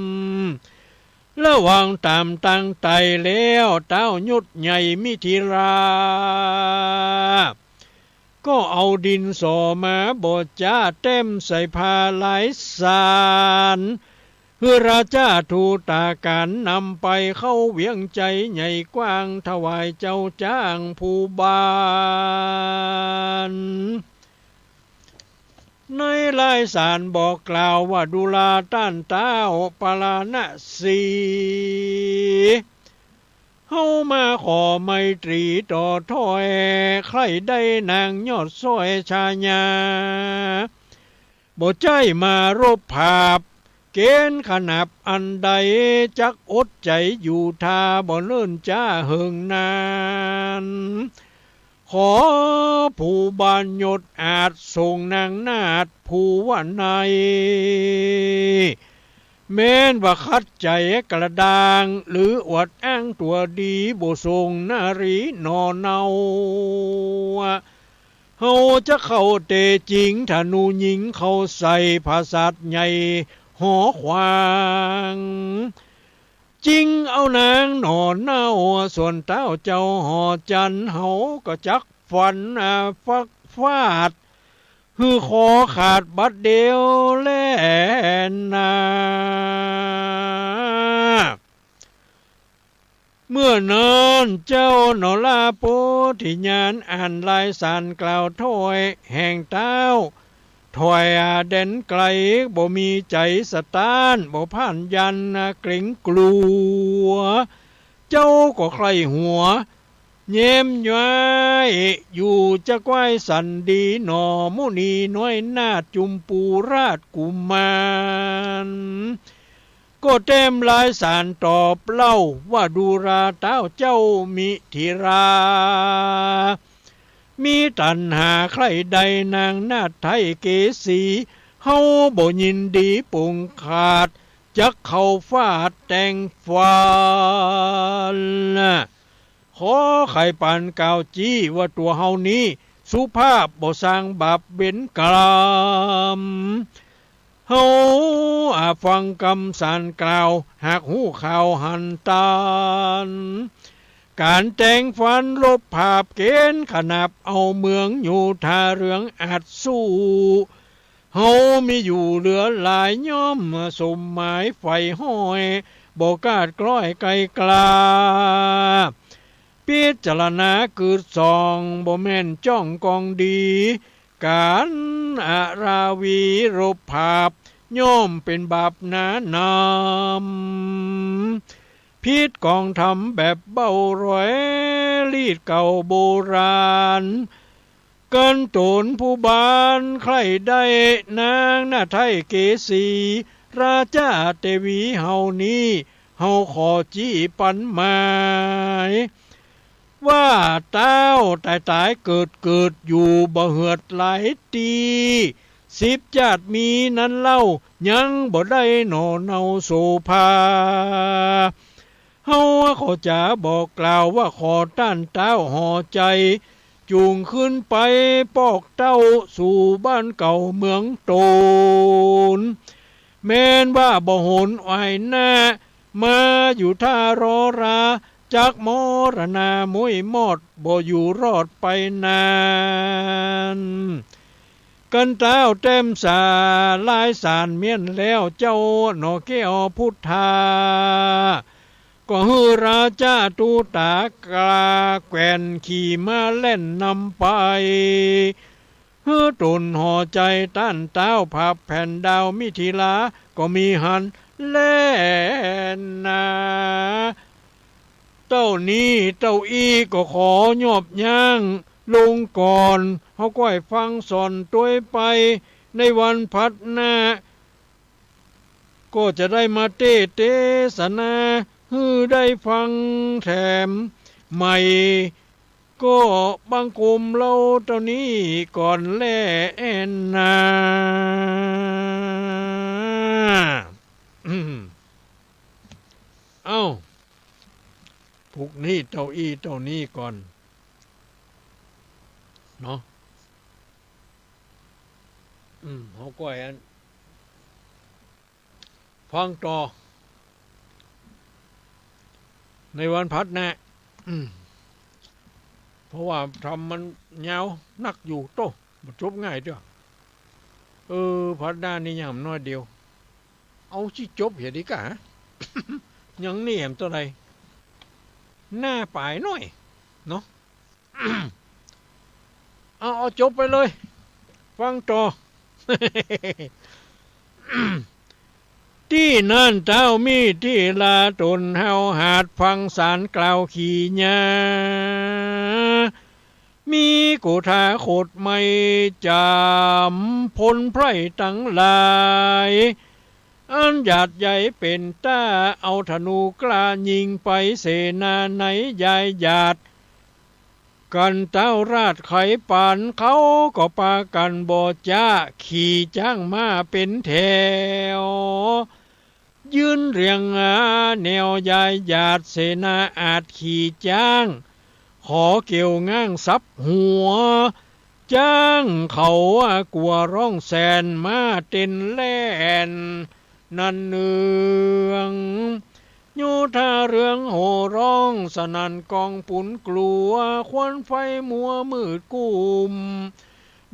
ละหว่างต๋ามตางไต่แล้ว เต๊ายศใหญ่มิถิรา ก็เอาดินสอมาบ่จ้า แต้มใส่ผ้าลายสาน หื้อราชาทูตก๋านนำไปเข้าเวียงไชยใหญ่กว้าง ถวายเจ้าจ๊างภูบาล ในลายสานบอกกล่าวว่า ดูราต้านเต๊าปาราณสี เฮามาขอไมตรีต่อถ้อย ใค่ได้นางยอดซ้อยชายา บ่ใจ้มารบผาบ เก๋ณฑ์ขนาบอันใด จักอดใจ๋อยู่ท่า บ่เนิ่นจ๊าเหิงนาน ขอภูบาลยศอาจ ส่งนางนาฏภูวะไนย แม้นว่าขัดใจ๋กระด้าง หรืออวดอ้างตั๋วดี บ่ส่งนารีหน่อเนา เฮาจะเข้าเตะจิง ธนูยิงเข้าใส่ ผาสาทใหญ่หอขวาง จิงเอานางหน่อเนา ส่วนเต๊าเจ้าหอจันทร์ เฮาก็จักฟัน อ่า ฟักฟาด หื้อคอขาดบัดเดียวแลนา เมื่อนั้นเจ้าหนอราโปธิญาณ อ่านลายสานกล่าวถ้อยแห่งเต๊า ถ้อยแดนไก๋ บ่มีใจ๋สะต้าน บ่พ่านยันเกรงกลัว เจ้าก็ใคร่หัว แย้มย้ายอยู่จะก้ายสันดีหนอ มุนีน้อยนาฏจุมปูราชกุมาร ก็แต้มลายสานตอบเล่าว่า ดูราเต๊าเจ้ามิถิรา มีตัณหาใคร่ใด่นางนาฏไทยเกสี เฮาบ่ยินดีปงขาด จักเข้าฟาดแต่งฟัน ขอใค่ปานกล่าวจี้ว่าตั๋วเฮานี้สุภาพ บ่สร้างบาปเวรกรรม เฮาอาฟังกำสานกล่าว หากฮู้ข่าวหันตัน ก๋านแต่งฟันลบผาบ เก๋ณฑ์ขนาบเอาเมืองโยธาเรืองอาจสู้ เฮามีอยู่เหลือหลาย ย่อมสมหมายใฝ่ห้อย บ่กล้าคล้อยไกลกล้า พิจารณากืดส่อง บ่แม่นจ้องกองดี ก๋านอาราวีรบผาบ ย่อมเป๋นบาปหนานำ ผิดกองธรรมแบบเบ้ารอย ลีดเก่าโบราณ เกินต๋นผู้บานใคร่ใด่นางนาฏไทยเกสี ราชาเตวีเฮานี้ เฮาขอจี้ปันหมาย ว่าต้าวต๋ายๆ เกิดๆ อยู่บ่เหือดหลายตี้ สิบจาติมีนั้นเล่า ยังบ่ได้หน่อเนาโสภา เฮาขอจ๋าบอกกล่าวว่าขอต้านต้าวห่อใจ๋ จูงขึ้นไปปอกเต้าสู่บ้านเก่าเมืองต๋น แม้นว่าบ่หนอายหน้า มาอยู่ถ้ารอรา จักมรณาม้วยมอด บ่อยู่รอดไปนาน กันต้าวแต้มสาลายสารเมี้ยนแล้วเจ้าหน่อแก้วพุทธา ก็หื้อราชาตุตากาแขวนขี่ม้าแล่นนำไป หื้อต๋นห่อใจ๋ต้านต้าว ผาบแผ่นดาวมิถิลา ก็มีหั้นแลนา เต้านี้เต้าอี้ก็ขอยอบย่างลงก่อน เฮาก้อยฟังสอนตวยไป ในวันผัดหน้า ก็จะได้มาเต้เตสนา หื้อได้ฟังแถมใหม่ ก็บังคมเล่าเต้านี้ก่อนแลนา อืม เอ้า ผูกหนี้เต้าอี้เต้านี้ก่อน เนาะ อืม เฮาก้อยอัน ฟังต่อ ในวันผัดหน้า อืม เพราะว่าธรรมมันยาวนักอยู่โต้ บ่จบง่ายเตื้อ เออ ผัดหน้านี่ยามน้อยเดียว เอาสิจบเหียดีกะ ยังนี่แหมเต้าใด หน้าป๋ายน้อย เนาะ เอา เอาจบไปเลย ฟังต่อ ตี้นั่นต้าวมิถิลาต๋นห้าวหาญฟังสารกล่าวขี่ญา มีโกธาขดไม้จามพลไพร่ตังหลาย อันหยาดใหญ่เป๋นต้า เอาธนูกล้ายิงไปเสนาในยายหยาด กันต้าวราชไขปานเขาก็ปากั๋นบ่จ๊า ขี่จ๊างม้าเป๋นแถว ยืนเรียงอาแนวยายหยาด เสนาอาจขี่จ๊าง ขอเกี่ยวง้างสับหัว จ๊างเขากั๋วร้องแสน ม้าเต้นแล่น นันเนือง โยธาเรืองโห่ร้องสนั่น กองปุนกลัว ควันไฟมัวมืดกุ้ม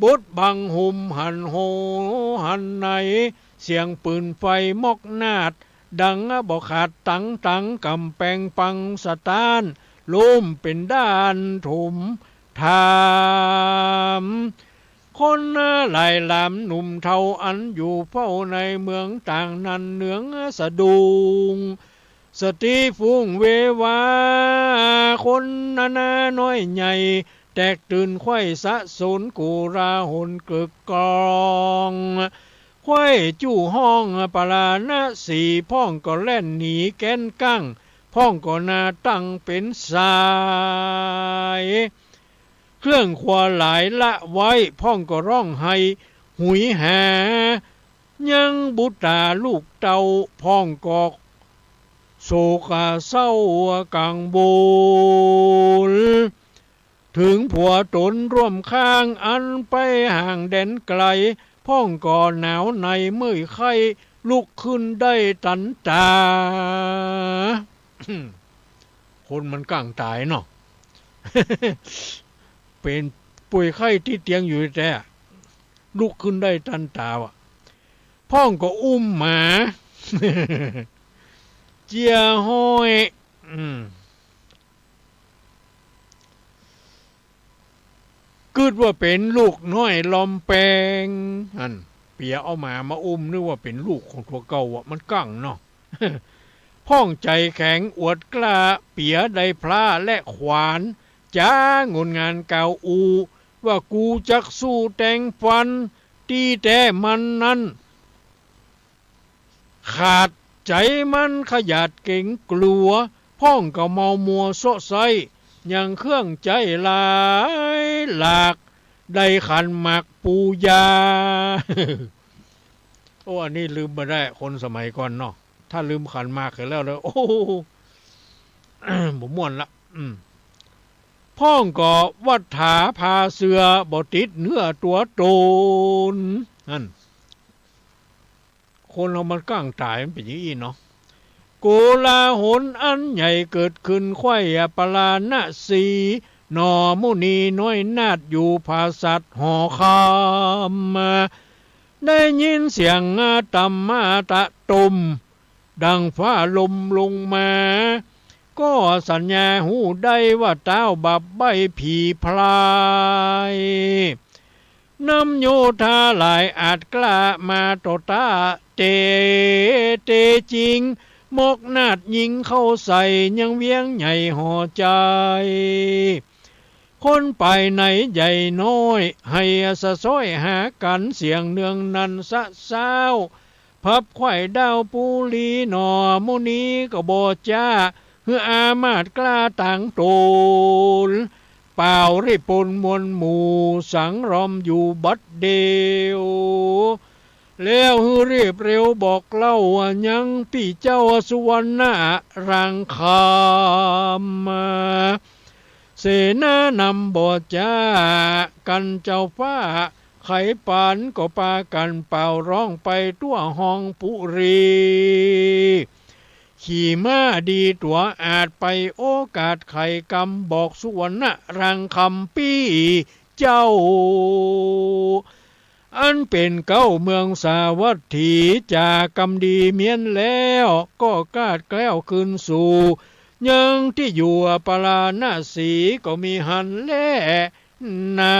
บดบังหุมหันโหหันใน เสียงปืนไฟม็อกนาด ดังบ่ขาดตังตัง ก๋ำแปงปังสะต้าน ล้มเป๋นด้านถมถาม คนหลายหลามหนุ่มเฒ่า อันอยู่เฝ้าในเมืองต่าง นันเนืองสะดุ้ง สตรีฟุ้งเววา คนนานาน้อยใหญ่ แตกตื่นไขว้สะสน กุลาหลกึกก้อง ไขว้จู้ฮ้องปาราณสี พ่องก็แล่นหนีแก๊นกั้ง พ่องก็หน้าตั้งเป๋นสาย เครื่องครัวหลายละไว้ พ่องก็ร้องไห้หุยหา ยังบุตราลูกเต้า พ่องก็โศกเศร้ากังวล เถิงผัวต๋นร่วมข้าง อันไปห่างแดนไกล พ่องก็หนาวในเมื่อยไข้ ลุกขึ้นได้ตันต๋า คนมันกั้งต๋ายเนาะ เป๋นป่วยไข้ติดเตียงอยู่แต๊ๆ ลุกขึ้นได้ตันต๋าอะ พ่องก็อุ้มหมา เจียฮ้อย อืม กึ๊ดว่าเป๋นลูกน้อยลอมแปง หั้น เปียเอาหมามาอุ้ม นึกว่าเป๋นลูกของตั๋วเก่าอะ มันกั้งเนาะ พ่องใจ๋แข็งอวดกล้า เปียได้พร้าและขวาน จ๋างนงานกล่าวอู้ ว่ากูจักสู้แตงฟัน ตี้แต๊มันนั้น ขาดใจ๋มันขยาดเก๋งกลัว พ่องก็เมามัวเซาะไซ้ ยังเครื่องใจ๊หลายหลาก ได้ขันหมากปูยา โอ้ อันนี้ลืมบ่ได้ คนสมัยก่อนเนาะ ถ้าลืมขันหมากไปแล้วเนาะ โอ้ บ่ม่วนละ อืม พ่องก็วัตถาผ้าเสื้อ บ่ติดเนื้อตั๋วต๋น นั่น คนเฮามันก้างต๋ายมันเป๋นอย่างอี้เนาะ โกลาหลอันใหญ่เกิดขึ้นใคว่ปาราณสี หน่อมุนีน้อยนาถอยู่ผาสัตว์หอคำ ได้ยินเสียงตำมาตะตม ดังฟ้าลมลงมา ก็สัญญาฮู้ได้ว่าต้าวบาปใบ้ผีพราย นำโยธาหลายอาจกล้ามาต่อต้า เต๋ เต๋จริง มกนาถยิงเข้าใส่ยังเวียงใหญ่หอใจ๋ คนไปไหนใหญ่น้อย ให้สะซ้อยหากั๋นเสียงเนืองนั้นสะซ้าว พับใคว่ดาวปุรี หน่อมุนีก็บ่จ๊า หื้ออามาตย์กล้าตางต๋น เป่ารีบปนมวลหมู่สังรอมอยู่บัดเดี่ยว แล้วหื้อรีบเร็วบอกเล่ายังปี้เจ้าสุวรรณรังคำ เสนานำบ่จ๊ากั๋นเจ้าฟ้า ใครปันก็ปากั๋นเป่าร้องไปทั่วฮองปุรี ขี่ม้าดีตั๋วอาจไปโอกาสไขกำบอกสุวรรณรังคำปี้เจ้า อันเป๋นเก๊าเมืองสาวัตถี จากกำดีเมี้ยนแล้ว ก็กาดแคล้วคืนสู่ ยังตี้อยู่ปาราณสีก็มีหั้นแลนา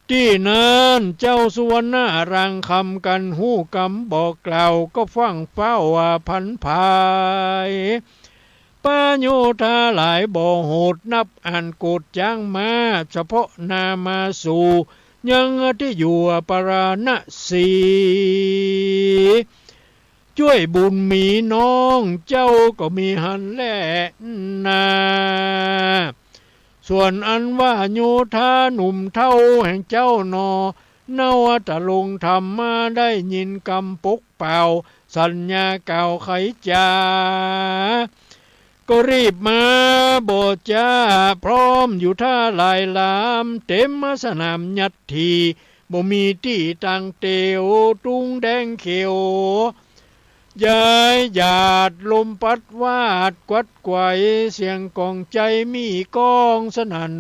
ตี้นั้นเจ้าสุวรรณรังคำกั๋นฮู้กำบอกกล่าวก็ฟั่งเฝ้าว่าผันผาย ปาโยธาหลายบ่โหดนับอั้นโกรธจ๊างมา เฉพาะนามาสู่ ยังตี้อยู่ปาราณสี จ้วยบุญมีน้องเจ้าก็มีหั้นแลนา ส่วนอันว่าโยธาหนุ่มเฒ่าแห่งเจ้าหน่อ เนาตะลงธรรมมาได้ยินกำปกเป่า สัญญากล่าวไขจ๋า ก็รีบมาบ่จ๊า พร้อมอยู่ท่าหลายหลาม เต๋มสนามยัดถี่ บ่มีตี้ตังเตียว ตุงแดงเขียว ย้ายหยาดลมปัดวาด กวัดไขว่เสียงกองใจ๋มีก้องสนั่น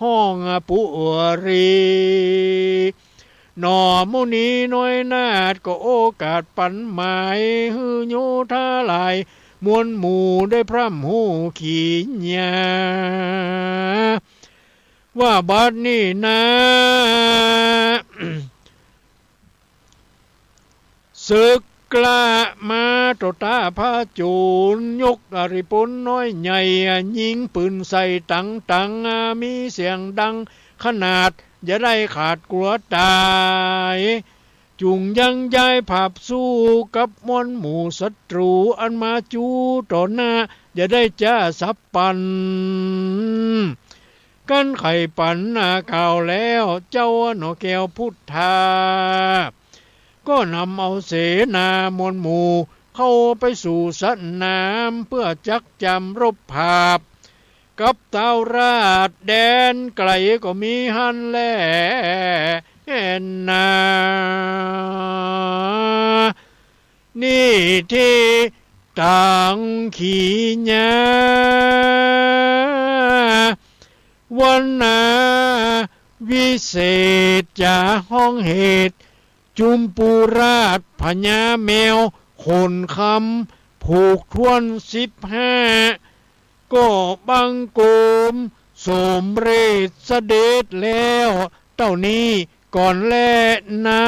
ฮ้องปุรี หน่อมุนีน้อยนาถก็โอกาสปันหมาย หื้อโยธาหลายมวลหมู่ได้พร่ำฮู้ขีญา ว่าบัดนี้นา ศึกกล้ามาต่อต้าพระโจร ยกอาริพลน้อยใหญ่ ยิงปืนใส่ตังตัง มีเสียงดังขนาด อย่าได้ขาดกลัวต๋าย จุ่งยั้งย้ายผาบสู้กับมวลหมู่ศัตรู อันมาจู้ต่อหน้า อย่าได้จ๊าสับปัน กั๋นไขปันนาก่าวแล้ว เจ้าหน่อแก้วพุทธา ก็นำเอาเสนามวลหมู่ เข้าไปสู่สนาม เปื้อจักจำรบผาบ กับต้าวราชแดนไก๋ก็มีหั้นแลนา นี้ตี้ตังขีญา วันนาวิเศษจ๋าฮ้องเหตุ จุมปูราชพญาแมว ขนคำผูกถ้วนสิบห้า ก็บังคมสมเร็จเสด็จแล้ว เต้านี้ก่อนแลนา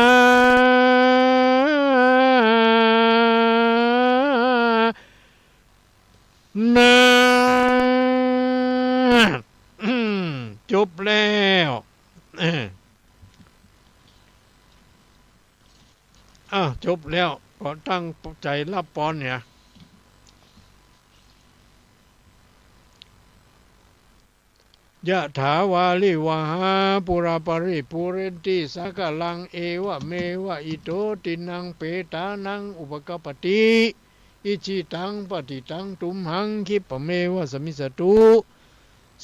นา จบแล้ว อ้าว จบแล้ว ก็ตั้งใจ๋ฮับปอนเนี่ย ยะถาวาริวหาปูราปะริปูเรนติสาคารัง เอวะเมวะอิโตตินังเปตานังอุปกัปปติ อิจฉิตังปัตถิตังตุมหัง คิปะเมวะสะมิชฌะตุ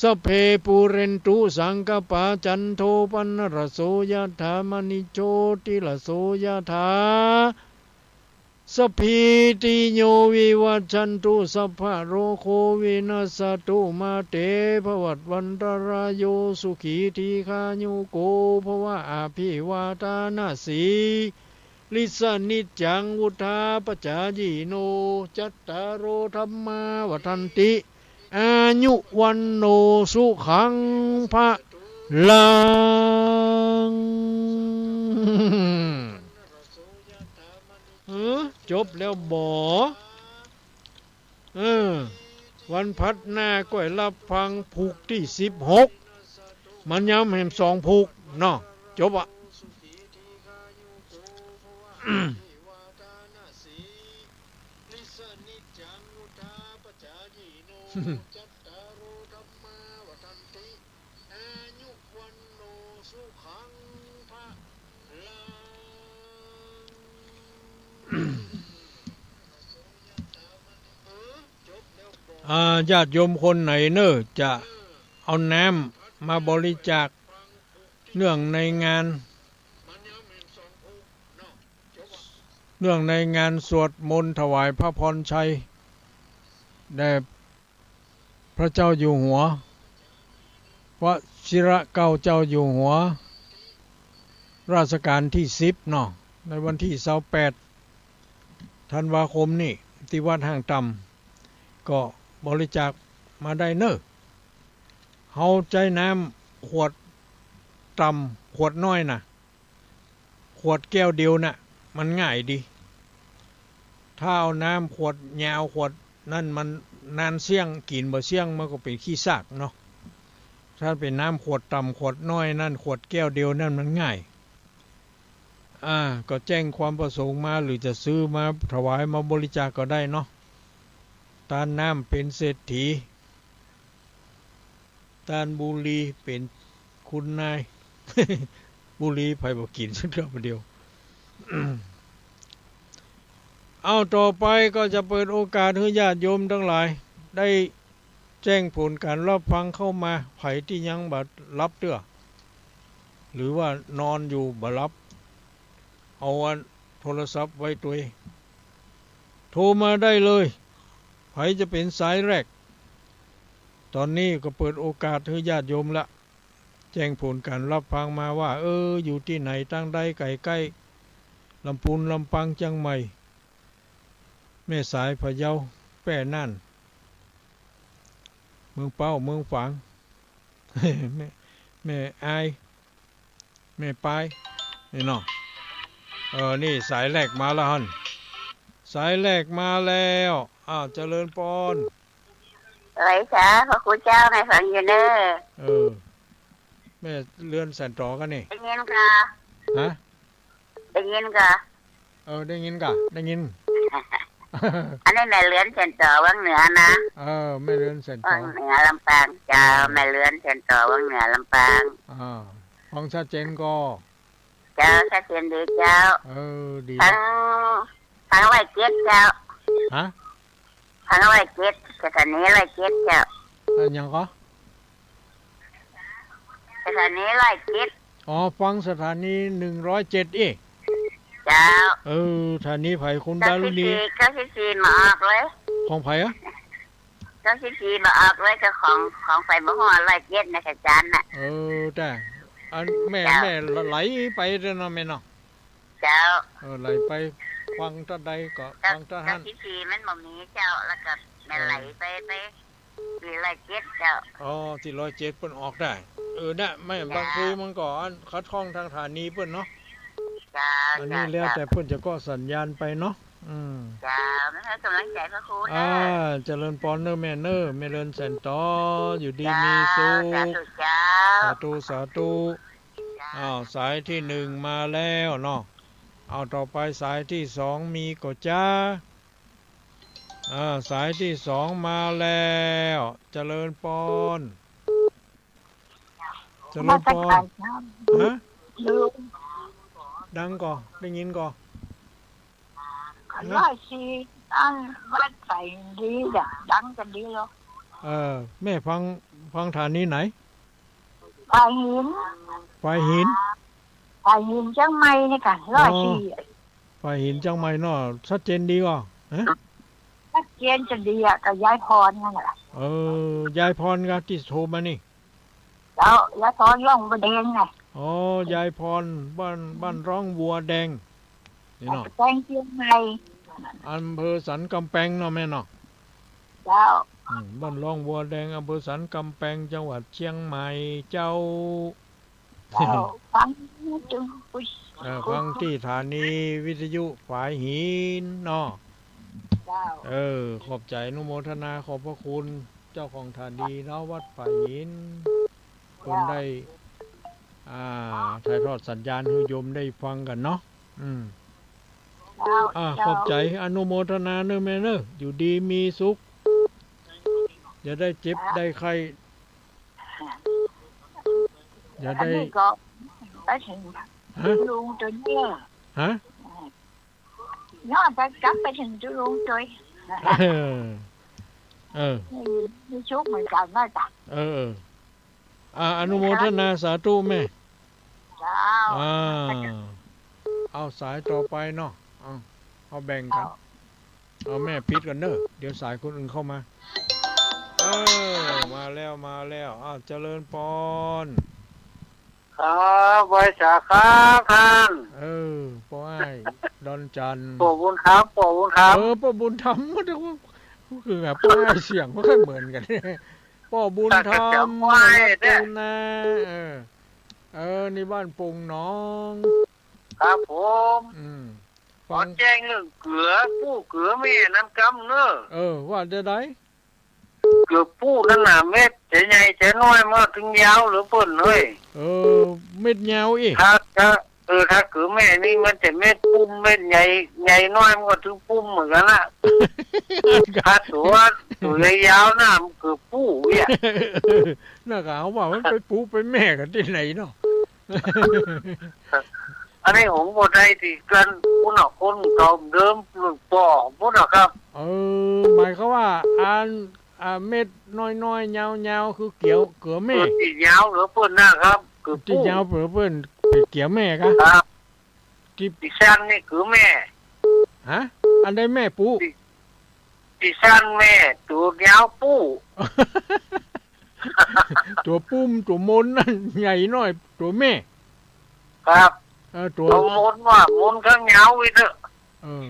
สัพเพปูเรนตุสังกัปปา จันโทปันนะระโส ยะถามะณิโชติระโส ยะถา สัพพีติโยวิวัชชันตุ สัพพะโรโควินัสสะตุ มาเตภวัตวันตะราโย สุขีทีฆายุโกภวะ อะภิวาทานะสีลิสสะนิจจัง วุฑฒาปะจายิโน จัตตาโรธัมมาวัฑฒันติ อายุวัณโณสุขังพะลัง เออ จบแล้วบ่ เออ วันพัดหน้าก้อยรับฟังผูกตี้สิบหก มันย้ำแหมสองผูกเนาะ จบอะ อ่า ญาติโยมคนไหนเนอะ จะเอาน้ำมาบริจาค เนื่องในงาน เนื่องในงานสวดมนต์ถวายพระพรชัย แด่พระเจ้าอยู่หัว วชิรเกล้าเจ้าอยู่หัว รัชกาลตี้สิบเนาะ ในวันตี้ซาวแปดธันวาคมนี้ ตี้วัดห้างต่ำ ก็บริจาคมาได้เนอะ เฮาใจ๊น้ำขวดต่ำ ขวดน้อยน่ะ ขวดแก้วเดียวน่ะ มันง่ายดี ถ้าเอาน้ำขวดยาวขวดนั่นมันนานเสี้ยง กิ๋นบ่เสี้ยง มันก็เป๋นขี้ซากเนาะ ถ้าเป๋นน้ำขวดต่ำ ขวดน้อยนั่น ขวดแก้วเดียวนั่นมันง่าย อ่า ก็แจ้งความประสงค์มา หรือจะซื้อมาถวายมาบริจาคก็ได้เนาะ ต้านน้ำเป๋นเศรษฐี ต้านบุหรี่เป๋นคุณนาย บุหรี่ใผบ่กิ๋นสักเทื่อเดียว เอา ต่อไปก็จะเปิดโอกาสหื้อญาติโยมตังหลายได้แจ้งผลก๋านรับฟังเข้ามา ใผตี้ยังบ่หลับเตื้อ หรือว่านอนอยู่บ่หลับ เอาอันโทรศัพท์ไว้ตวย โทรมาได้เลย ใผจะเป๋นสายแรก ต๋อนนี้ก็เปิดโอกาสหื้อญาติโยมละ แจ้งผลก๋านรับฟังมาว่า เออ อยู่ตี้ไหน ตางใด ใก้ๆ ลำปูน ลำปาง เจียงใหม่ แม่สาย พะเยา แป้ น่าน เมืองเป้า เมืองฝาง แม่ แม่อาย แม่ปาย นี่เนาะ เออ นี่สายแรกมาแล้วหั้น สายแรกมาแล้ว อ้าว เจริญปอน ไหวสา พระคุณเจ้า แม่ฟังอยู่เน่อ เออ แม่เรือนแสนต๋อกั๋นนี่ ได้ยินก่อ ฮะ ได้ยินก่อ เออ ได้ยินก่อ ได้ยิน อันนี้แม่เรือนแสนต๋อวังเหนือนะ เออ แม่เรือนแสนต๋อ วังเหนือลำปาง เจ้า เออ แม่เรือนแสนต๋อวังเหนือลำปาง อ่า ฟังชัดเจนก่อ เจ้า ชัดเจนดีเจ้า เออ ดี ฟัง ฟังร้อยเจ็ดเจ้า ฮะ ฟังร้อยเจ็ด สถานีร้อยเจ็ดเจ้า อะหยังก่อ สถานีร้อยเจ็ด อ๋อ ฟังสถานีหนึ่งร้อยเจ็ดอี้ เจ้า เออ สถานีใผ คุณดารุณี เก้าสิบสี่ เก้าสิบสี่บ่ออกเลย ของใผอะ เก้าสิบสี่บ่ออกเลย เจ้าของ ของใผบ่ฮู้ ร้อยเจ็ดนะ อาจ๋ารย์น่ะ เออ แต่อันแม่ เจ้า แม่ไหลไปเด้อเนาะแม่เนาะ เจ้า เออ ไหลไปฟังตาใดก็ เจ้า ฟังตาหั้น เก้าสิบสี่มันบ่มีเจ้า แล้วก็แม่ เออ ไหลไป ไป ตี้ร้อยเจ็ดเจ้า อ๋อ ตี้ร้อยเจ็ดเปิ้นออกได้ เออ น่ะ แม่ เจ้า บางทีมันก็อันขัดข้องตางสถานีเปิ้นเนาะ เจ้า อันนี้ เจ้า แล้วแต่เปิ้นจะเกาะสัญญาณไปเนาะ อืม เจ้า แม่ให้ก๋ำลังใจ๋พระครูเน่อ อ่า เจริญปอนเน่อแม่เน่อ แม่เรือนแสนต๋อ อยู่ดี เจ้า มีสุข สาธุเจ้า สาธุ สาธุ เจ้า อ้าว สายตี้หนึ่งมาแล้วเนาะ เอา ต่อไปสายตี้สองมีก่อจ๊ะ อ่า สายตี้สองมาแล้ว เจริญปอน เจริญพร นมัสการครับ ฮะ ลุง ดังก่อ ได้ยินก่อ ฮะ ร้อยสี่ ตั้งวัดไปดีจ้ะ ดังกันดีเหรอ เออ แม่ฟัง ฟังฐานีไหน ฝ่ายหิน ฝ่ายหิน ฝ่ายหินเจียงใหม่นี่ค่ะ อ๋อ ร้อยสี่ ฝ่ายหินเจียงใหม่เนาะ ชัดเจนดีก่อ ฮะ ชัดเจนจะดีอะ กับยายพรนั่นแหละ เออ ยายพรก็ที่โทรมานี่ เจ้า ยายพรร่องบัวแดงไง อ๋อ ยายพร บ้าน บ้านร่องบัวแดง นี่เนาะ แดงเจียงใหม่ อำเภอสันกำแปงเนาะแม่เนาะ เจ้า อืม บ้านร่องบัวแดง อำเภอสันกำแปง จังหวัดเชียงใหม่ เจ้า เจ้า ฟังจุ เออ ฟังที่ฐานีวิทยุฝ่ายหินเนาะ เจ้า เออ ขอบใจ๋อนุโมทนาขอบพระคุณเจ้าของฐานีเนาะ วัดฝ่ายหิน เปิ้นได้ อ่า ถ่ายทอดสัญญาณหื้อโยมได้ฟังกั๋นเนาะ อืม เจ้า อ่า เจ้า ขอบใจ๋ อนุโมทนาเน่อแม่เน่อ อยู่ดีมีสุข อย่าได้เจ็บได้ไข้ อย่าได้ อันนี้ก็ไปเถิง ฮะ ลุงโตเน่อ ฮะ เนาะ ไปกลับไปเถิงตุ๊ลุงตวย เออ เออ นี่ นี่ชุกเหมือนกั๋นเนาะจ๊ะ เออ เออ อ่า อนุโมทนาสาธุแม่ เจ้า อ่า เอาสายต่อไปเนาะ เอา เอาแบ่งกั๋น เจ้า เอาแม่ปิดก่อนเน่อ เดี๋ยวสายคนอื่นเข้ามา เออ มาแล้ว มาแล้ว อ้าว เจริญปอน ครับ ไหว้สาครับท่าน เออ ป้ออ้ายดอนจันทน์ ป้อบุญธรรม ป้อบุญธรรม เออ ป้อบุญธรรม มันจะ คือแบบป้ออ้ายเสียงบ่ค่อยเหมือนกั๋น ป้อบุญธรรม ครับ ไหว้เด้อ รัตนา เออ เออ นี่บ้านโป่งหนอง ครับผม อืม ขอแจ้งเรื่องเกือปู้เกือแม่นำกำเน่อ เออ ว่าจะได เกือปู้นั่นน่ะ เม็ดจะใหญ่จะน้อย มันก็ตึงยาวเหลือเปิ้นเฮ้ย เออ เม็ดยาวอี้ ถ้า ถ้า เออ ถ้าเกือแม่นี่มันจะเม็ดปุ้ม เม็ดใหญ่ ใหญ่น้อยมันก็ตึงปุ้มเหมือนกั๋นน่ะ ถ้าตั๋ว ตั๋วยาวๆ น่ะ มันเกือปู้เนี่ย น่ะก็เอาว่ามันไปปู้ไปแม่กั๋นตี้ไหนเนาะ อันนี้ผมบ่ได้ติเกิน ปุ้นเนาะ คนเก่าเดิมรุ่นป้อปุ้นเนาะครับ เออ หมายความว่า อัน อ่า เม็ดน้อยๆ ยาวๆ คือเกือ เกือแม่ เออ ตี้ยาวเหลือเปิ้นนะครับ เกือปู้ ตี้ยาวเหลือเปิ้น เกือแม่กะ ครับ ตี้ ตี้สั้นนี่เกือแม่ ฮะ อันใดแม่ปู้ ตี้ ตี้สั้นแม่ ตั๋วยาวปู้ ตั๋วปุ้มตั๋วมนนั่น ใหญ่น้อยตั๋วแม่ ครับ เออ ตั๋ว ตั๋วมนว่า มนข้างยาวอีกเถอะ เออ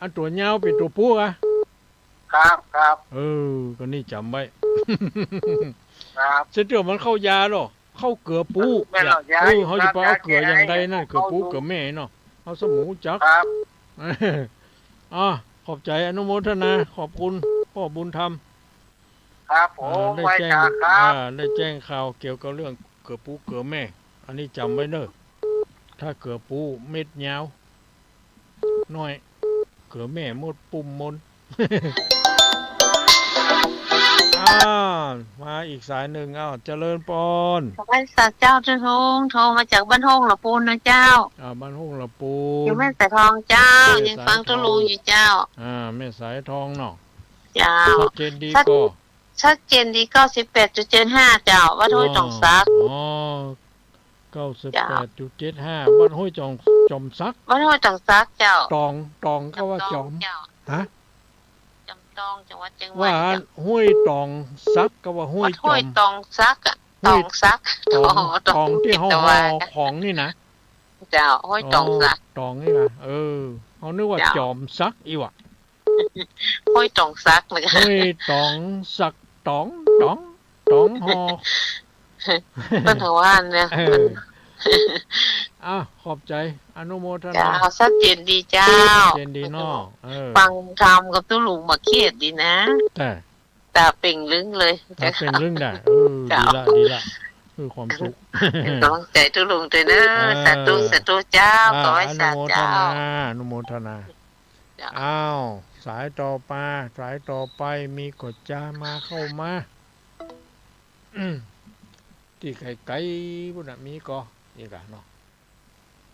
อันตั๋วยาวเป๋นตั๋วปู้กะ ครับ ครับ เออ ก็นี่จ๋ำไว้ ครับ เสียเตื้อมันเข้ายาเนาะ เข้าเกือปู้ แม่นเนาะ ยา เออ เฮาจะไปเอาเกืออย่างใดนั่น เกือปู้ เกือแม่เนาะ เฮาสมูจัก ครับ อ่า ขอบใจ๋อนุโมทนา ขอบคุณป้อบุญธรรม ครับผม อ่า ได้แจ้ง ไหว้สาครับ อ่า ได้แจ้งข่าวเกี่ยวกับเรื่องเกือปู้เกือแม่ อันนี้จ๋ำไว้เน่อ ถ้าเกือปู้เม็ดยาวน้อย เกือแม่มดปุ้มมน อ้าว มาอีกสายหนึ่ง อ้าว เจริญปอน ไหว้สาเจ้าตุ๊ลุง โทรมาจากบ้านห้องละปูนนะเจ้า อ่า บ้านห้องละปูน อยู่แม่สายทองเจ้า แม่สายทอง ยังฟังตุ๊ลุงอยู่เจ้า อ่า แม่สายทองเนาะ เจ้า ชัดเจนดี ชัด ก่อ ชัดเจนดี เก้าสิบแปดจุดเจ็ดห้า เจ้า วัดห้วยต๋องสัก อ๋อ อ๋อ เก้าสิบแปดจุดเจ็ดห้า วัดห้วยจ๋อง จ๋อมสัก วัดห้วยต๋องสักเจ้า ต๋อง ต๋องก็ว่าจ๋อม จ๋อมตองเจ้า ฮะ จ๋อมตอง จังหวัดเจียงใหม่ ว่า เจ้า ห้วยต๋องสักก็ว่าห้วยจ๋อม วัดห้วยต๋องสักอะ ห้วยต๋องสัก ต๋อง อ๋อ ต๋อง ต๋องตี้เฮาห่อของนี่นะ เจ้า ห้วยต๋องสัก อ๋อ ต๋องนี่นะ เออ เฮานึกว่า เจ้า จ๋อมสักอี้หว่า ห้วยต๋องสักนะ ห้วยต๋องสัก ต๋อง ต๋อง ต๋องห่อ เปิ้นว่าเนี่ย เออ อ้าว ขอบใจ๋ อนุโมทนา เจ้า ชัดเจนดีเจ้า ชัดเจนดีเนาะ เออ ฟังธรรมกับตุ๊ลุงบ่เคียดดีนะ แต่ ต๋าเป่งลึงเลย ต๋าเป่งลึงได้ เออ เจ้า ดีละ ดีละ เพื่อความสุข เป๋นก๋ำลังใจ๋ตุ๊ลุงตวยเน่อ อ่า สาธุ สาธุเจ้า อ่า ขอไหว้สาเจ้า อนุโมทนา อนุโมทนา เจ้า อ้าว สายต่อไป สายต่อไป มีก่อจามาเข้ามา อืม ตี้ไก๋ๆ ปู๊นน่ะ มีก่อ นี่ก่ะเนาะ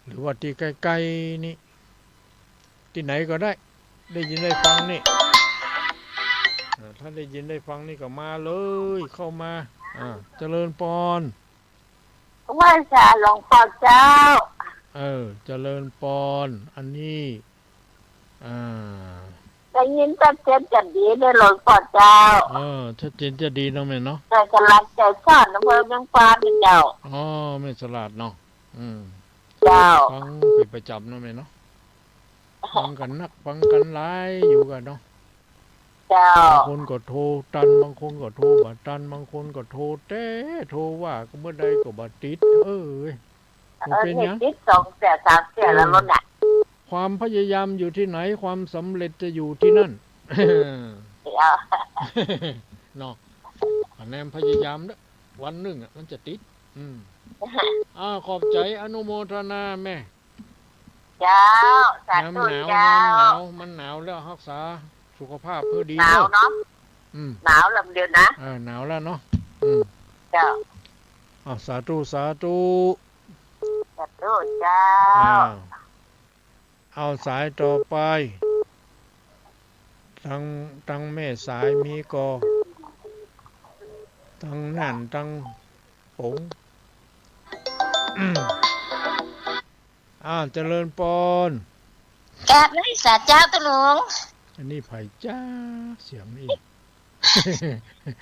หรือว่าตี้ใก้ๆ นี่ ตี้ไหนก็ได้ ได้ยินได้ฟังนี่ อ่า ถ้าได้ยินได้ฟังนี่ก็มาเลย เข้ามา อ่า เจริญปอน ไหว้สาหลวงปู่เจ้า เออ เจริญปอน อันนี้ อ่า ได้ยินชัดเจนจะดีเน่อหลวงปู่เจ้า เออ ชัดเจนจะดีเนาะแม่เนาะ แต่ก๋ำลังจะสอนอำเภอเวียงฟ้านี่เจ้า อ๋อ แม่สลาดเนาะ อืม เจ้า ฟังเป๋นประจ๋ำเนาะแม่เนาะ ฟังกั๋นนัก ฟังกั๋นหลายอยู่ก่ะเนาะ เจ้า บางคนก็โทรตัน บางคนก็โทรบ่ตัน บางคนก็โทรแต๊ โทรว่าก็เมื่อใดก็บ่ติด เออ เออ มันเป๋นหยัง ติดสองเตื้อสามเตื้อแล้วโน่นน่ะ ความพยายามอยู่ตี้ไหน ความสำเร็จจะอยู่ตี้นั่น เจ้า เนาะ อันนั้นพยายามเน่อ วันนึ่งอะ มันจะติด อืม อ่า ขอบใจ๋ อนุโมทนาแม่ เจ้า สาธุ ยามหนาว เจ้า ยามหนาว มันหนาวแล้วฮักษาสุขภาพเปื้อดี หนาวเนาะ อืม หนาวลำเดียวนะ เออ หนาวแล้วเนาะ อืม เจ้า อ้าว สาธุ สาธุ สาธุ เจ้า อ้าว เอาสายต่อไป ตัง ตังแม่สายมีก่อ ตังน่าน ตังป๋ง อ้าว เจริญปอน กราบไหว้สาเจ้าตุ๊ลุง อันนี้ใผจ้า เสียงนี่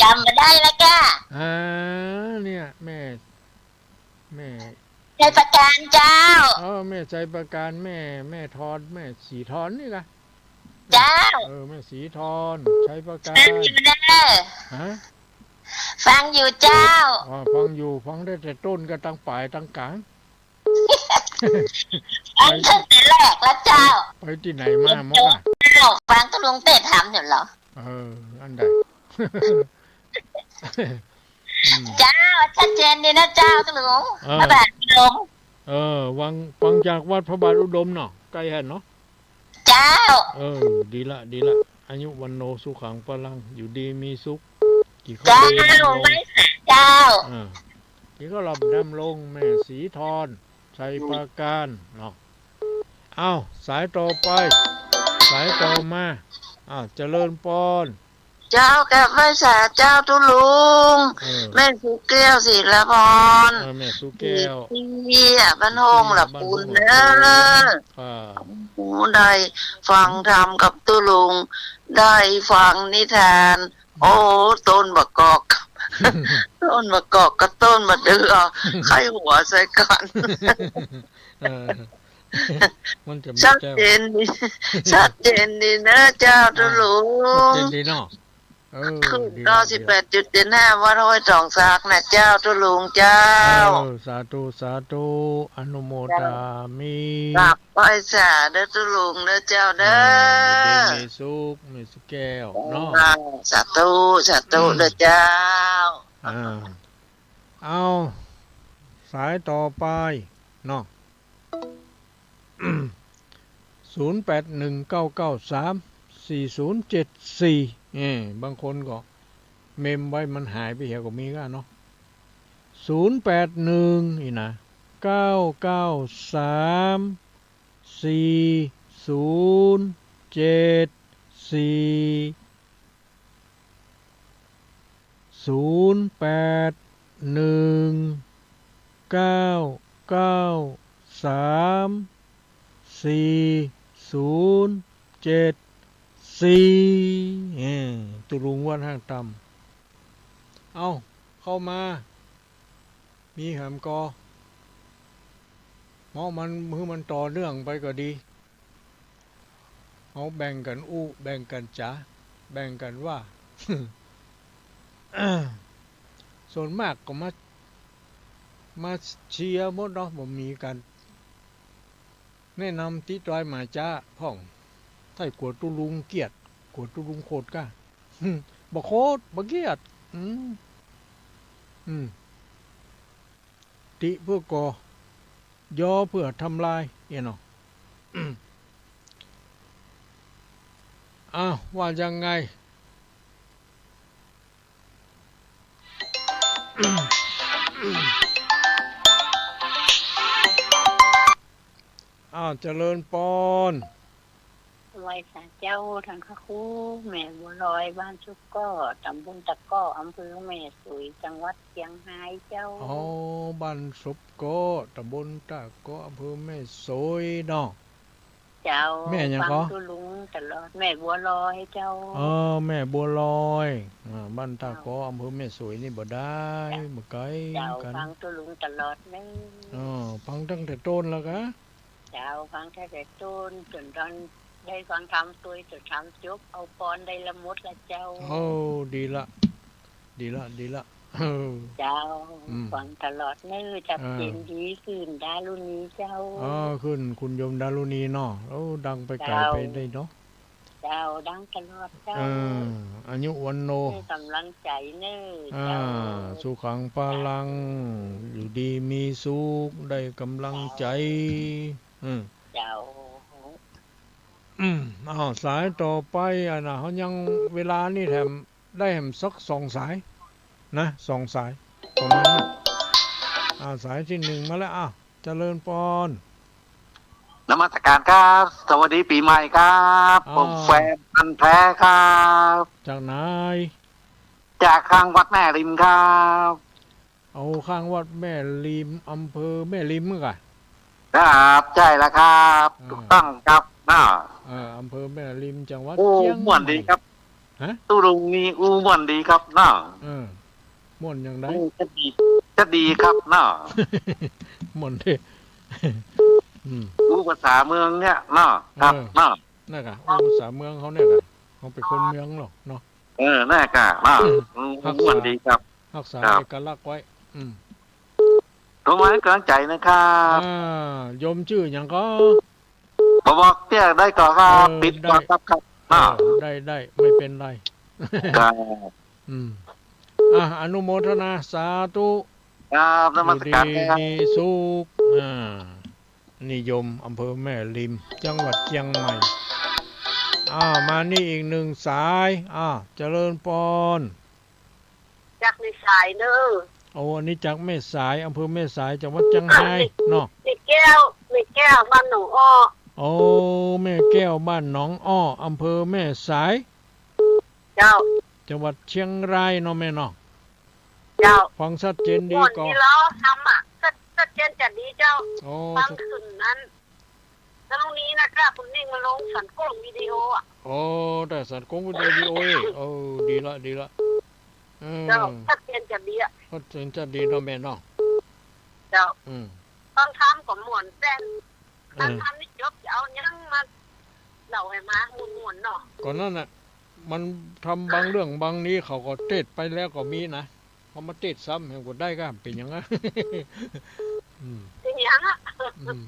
จ๋ำบ่ได้แล้วก้า อ่า เนี่ย แม่ แม่ ชัยประการเจ้า เออ แม่ชัยประการ แม่ แม่ทอน แม่สีทอนนี่นะ เจ้า เออ แม่สีทอน ชัยประการ ฟังอยู่เน่อ ฮะ ฟังอยู่เจ้า อ๋อ ฟังอยู่ ฟังได้แต่ต้นก็ตังป๋ายตังก๋าง ฟังตั้งแต่แรกแล้วเจ้า ไปตี้ไหนมาเมื่อกี้ เจ้า ฟังตุ๊ลุงเตศน์ธรรมอยู่เหรอ เออ อันใด อืม เจ้า ชัดเจนดีนะเจ้าตุ๊ลุง เออ พระบาทอุดม เออ ฟัง ฟังจากวัดพระบาทอุดมเนาะ ใก้หั้นเนาะ เจ้า เออ ดีละ ดีละ อายุวัณโณสุขังพลัง อยู่ดีมีสุข กี่ข้าว เจ้า ดีดำรง ไหว้สาเจ้า อ่า กี่ข้าวหลามดำรง แม่สีทอน ชัยประการ เนาะ อ้าว สายต่อไป สายต่อมา อ้าว เจริญปอน เจ้า กราบไหว้สาเจ้าตุ๊ลุง เออ แม่สุแก้ว ศิลาพร เออ แม่สุแก้ว ตี้บ้านโฮ่งหละปูนเน่อ อ่า โอ้ ได้ฟังธรรมกับตุ๊ลุง ได้ฟังนิทาน โอ้ ต้นมะกอก ต้นมะกอกกับต้นมะเดื่อ ใค่หัวใส่กั๋น เออ มันจะมี ชัดเจนดี ชัดเจนดีเน่อเจ้าตุ๊ลุง อ่า ชัดเจนดีเนาะ เออ ขึ้น ดีละ เก้าสิบแปดจุดเจ็ดห้า วัดห้วยตองซากนะเจ้าตุ๊ลุงเจ้า เออ สาธุ สาธุ อนุโมทามิ กราบไหว้สาเน่อตุ๊ลุงเน่อเจ้าเน่อ เออ อยู่ดีมีสุข แม่สุแก้วเนาะ อ่า สาธุ สาธุ อืม เน่อเจ้า อ่า เอา สายต่อไปเนาะ ศูนย์แปดหนึ่งเก้าเก้าสามสี่ศูนย์เจ็ดสี่ เอ้ บางคนก็เมมไว้มันหายไปเหียก็มีก้าเนาะ ศูนย์แปดหนึ่ง นี่นะ เก้าเก้าสามสี่ศูนย์เจ็ดสี่ ศูนย์แปดหนึ่งเก้าเก้าสามสี่ศูนย์เจ็ดสี่ เอ้ ตุ๊ลุงวัดห้างต่ำ เอ้า เข้ามา มีแหมก่อ เมาะมัน หื้อมันต่อเนื่องไปก็ดี เฮาแบ่งกั๋นอู้ แบ่งกั๋นจ๋า แบ่งกั๋นว่า ส่วนมากก็มา มาเชียร์หมดเนาะ บ่มีก๋านแนะนำติตอยหมายจ๊าพ่อง ถ้ากั๋วตุ๊ลุงเกลียด กั๋วตุ๊ลุงโขดก้า บ่โขด บ่เกลียด อืม อืม ติเปื้อก่อ ยอเปื้อทำลาย เอี้ยเนาะ อ้าว ว่ายังไง อ้าว เจริญปอน ไหว้สาเจ้าท่านพระครู แม่บัวลอย บ้านซุบก้อ ตำบลตะก้อ อำเภอแม่สวย จังหวัดเจียงฮายเจ้า อ๋อ บ้านซุบก้อ ตำบลตะก้อ อำเภอแม่สวยเนาะ เจ้า แม่หยังก็ ฟังตุ๊ลุงตลอด แม่บัวลอยเจ้า เออ แม่บัวลอย อ่า บ้านตะก้อ เจ้า อำเภอแม่สวยนี่บ่ได้ เจ้า บ่ไก๋ เจ้า กั๋น ฟังตุ๊ลุงตลอดเน้อ อ๋อ ฟังตั้งแต่ต้นแล้วกะ เจ้า ฟังตั้งแต่ต้นจ๋นต๋อนได้ฟังธรรมตวย จ๋นธรรมจบ เอาปอนได้ละหมดละเจ้า โอ้ ดีละ ดีละ ดีละ เออ เจ้า อืม ฟังตลอดเน้อ ชัดเจน อ่า ดีขึ้น ดารุณีเจ้า เออ ขึ้น คุณโยมดารุณีเนาะ โอ้ ดังไปไก๋ เจ้า ไปได้เนาะ เจ้า ดังตลอดเจ้า เออ อายุวัณโณ ได้ก๋ำลังใจ๋เน้อ อ่า เจ้า สุขังพลัง อยู่ดีมีสุข ได้ก๋ำลังใจ๋ เจ้า อืม เจ้า อืม อ้าว สายต่อไป อันน่ะ เฮายังเวลานี่แถม ได้แถมสักสองสายนะ สองสาย ประมาณนั้น อ่า สายตี้หนึ่งมาแล้ว อ้าว เจริญปอน นมัสก๋านครับ สวัสดีปี๋ใหม่ครับ อ้าว ผมแฟนพันธุ์แท้ครับ จากไหน จากข้างวัดแม่ริมครับ โอ้ ข้างวัดแม่ริม อำเภอแม่ริมเหมือนกั๋น ครับ ใจ้แล้วครับ อ่า ถูกต้องครับ น่ะ เออ อำเภอแม่ริม จังหวัด โอ้ เจียงใหม่ ม่วนดีครับ ฮะ ตุ๊ลุงนี่ อู้ ม่วนดีครับ น่ะ เออ ม่วนอย่างใด อืม จะดี จะดีครับ น่ะ ม่วนดี อืม อู้ภาษาเมืองเนี่ย น่ะ ครับ เออ น่ะ นั่นกะ อู้ภาษาเมืองเฮาเนี่ยกะ เฮาเป๋นคนเมืองเนาะ เนาะ เออ นั่นกะ น่ะ อืม อืม ฮักษา ม่วนดีครับ ฮักษา ครับ เอกลักษณ์ไว้ อืม โทรมาหื้อก๋ำลังใจ๋นะครับ อ่า โยมจื้อหยังก็ บ่บอกเตี้ยได้ก่อครับ เออ ปิดก่อครับ ได้ ครับ เออ น่ะ ได้ ได้ ไม่เป็นไร ครับ อืม อ่ะ อนุโมทนา สาธุ ครับ นมัสก๋านครับ อยู่ดีมีสุข อ่า นิยม อำเภอแม่ริม จังหวัดเจียงใหม่ อ่า มานี่อีกหนึ่งสาย อ่า เจริญปอน จากแม่สายเน้อ โอ้ อันนี้จากแม่สาย อำเภอแม่สาย จังหวัดเจียงฮายเนาะ แม่แก้ว แม่แก้ว บ้านหนองอ้อ โอ้ แม่แก้ว บ้านหนองอ้อ อำเภอแม่สาย เจ้า จังหวัดเจียงรายเนาะแม่เนาะ เจ้า ฟังชัดเจนดีก่อ ม่วนดีแล้ว ธรรมะ ชัด ชัดเจนจะดีเจ้า โอ้ ฟังขึ้นนั้น แล้วตรงนี้นะเจ้า คุณนิ่งมาลงสันกงวิดีโออ่ะ โอ้ ได้สันกงวิดีโออีก โอ้ ดีละ ดีละ เออ เจ้า ชัดเจนจะดีอ่ะ ชัดเจนจะดีเนาะแม่เนาะ เจ้า อืม ฟังธรรมก็ม่วนแจ้ง เออ ฟังธรรมนี่จบ จะเอาหยังมาเล่าหื้อมาม่วนๆเนาะ ก็นั่นน่ะ มันธรรมบางเรื่องบางนี้เขาก็เตศน์ไปแล้วก็มีนะ เขามาเตศน์ซ้ำหื้อบ่ได้ก็เป๋นหยังอะ อืม เป๋นหยังอะ อืม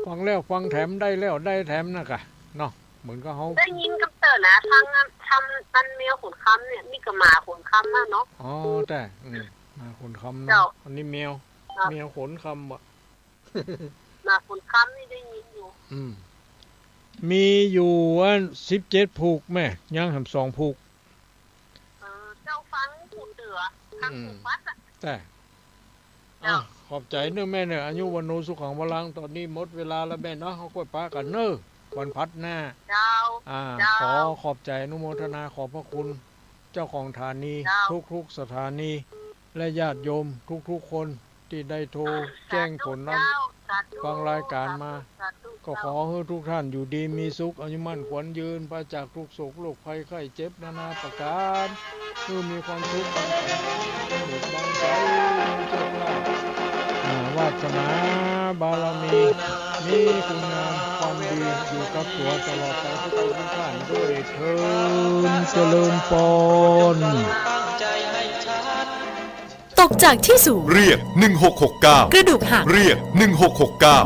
ฟังแล้วฟังแถม ได้แล้วได้แถมนั่นกะ เนาะ เหมือนกับเฮา ได้ยินกำเติ่นนะ ฟังธรรมอันแมวขนคำเนี่ย มีก็หมาขนคำนะเนาะ อ๋อ แต่ อืม หมาขนคำเนาะ เจ้า อันนี้แมว เจ้า แมวขนคำบ่ หมาขนคำนี่ได้ยินอยู่ อืม มีอยู่อันสิบเจ็ดผูกแม่ ยังแถมสองผูก เออ เจ้าฟังผูกเดือ ฟังผูกวัดอะ อืม แต่ เจ้า อ่ะ ขอบใจ๋เน้อแม่เน้อ อายุวัณโณสุขังพลัง ต๋อนนี้หมดเวลาแล้วแม่เนาะ เฮาก้อยปะกั๋นเน้อ วันพัดหน้า เจ้า อ่า เจ้า ขอขอบใจ๋อนุโมทนาขอบพระคุณ เจ้าของสถานี เจ้า ทุกๆสถานี และญาติโยมทุกๆคนตี้ได้โทรแจ้งผลลัพธ์ สาธุเจ้า สาธุ ฟังรายการมา สาธุ สาธุ ก็ขอหื้อทุกท่านอยู่ดีมีสุข อายุมั่นขวัญยืน ปราศจากทุกข์โศกโรคภัยไข้เจ็บนานาประก๋าน หื้อมีความสุข บังเกิดบังใจ๋ มีโชคลาภ อ่า วาสนาบารมี มีคุณงามความดีอยู่กับตั๋วตลอดไปทุกคนทุกท่านด้วยเทอญ เจริญปอน ตกจากที่สูง เรียก หนึ่งหกหกเก้า กระดูกหัก เรียก หนึ่งหกหกเก้า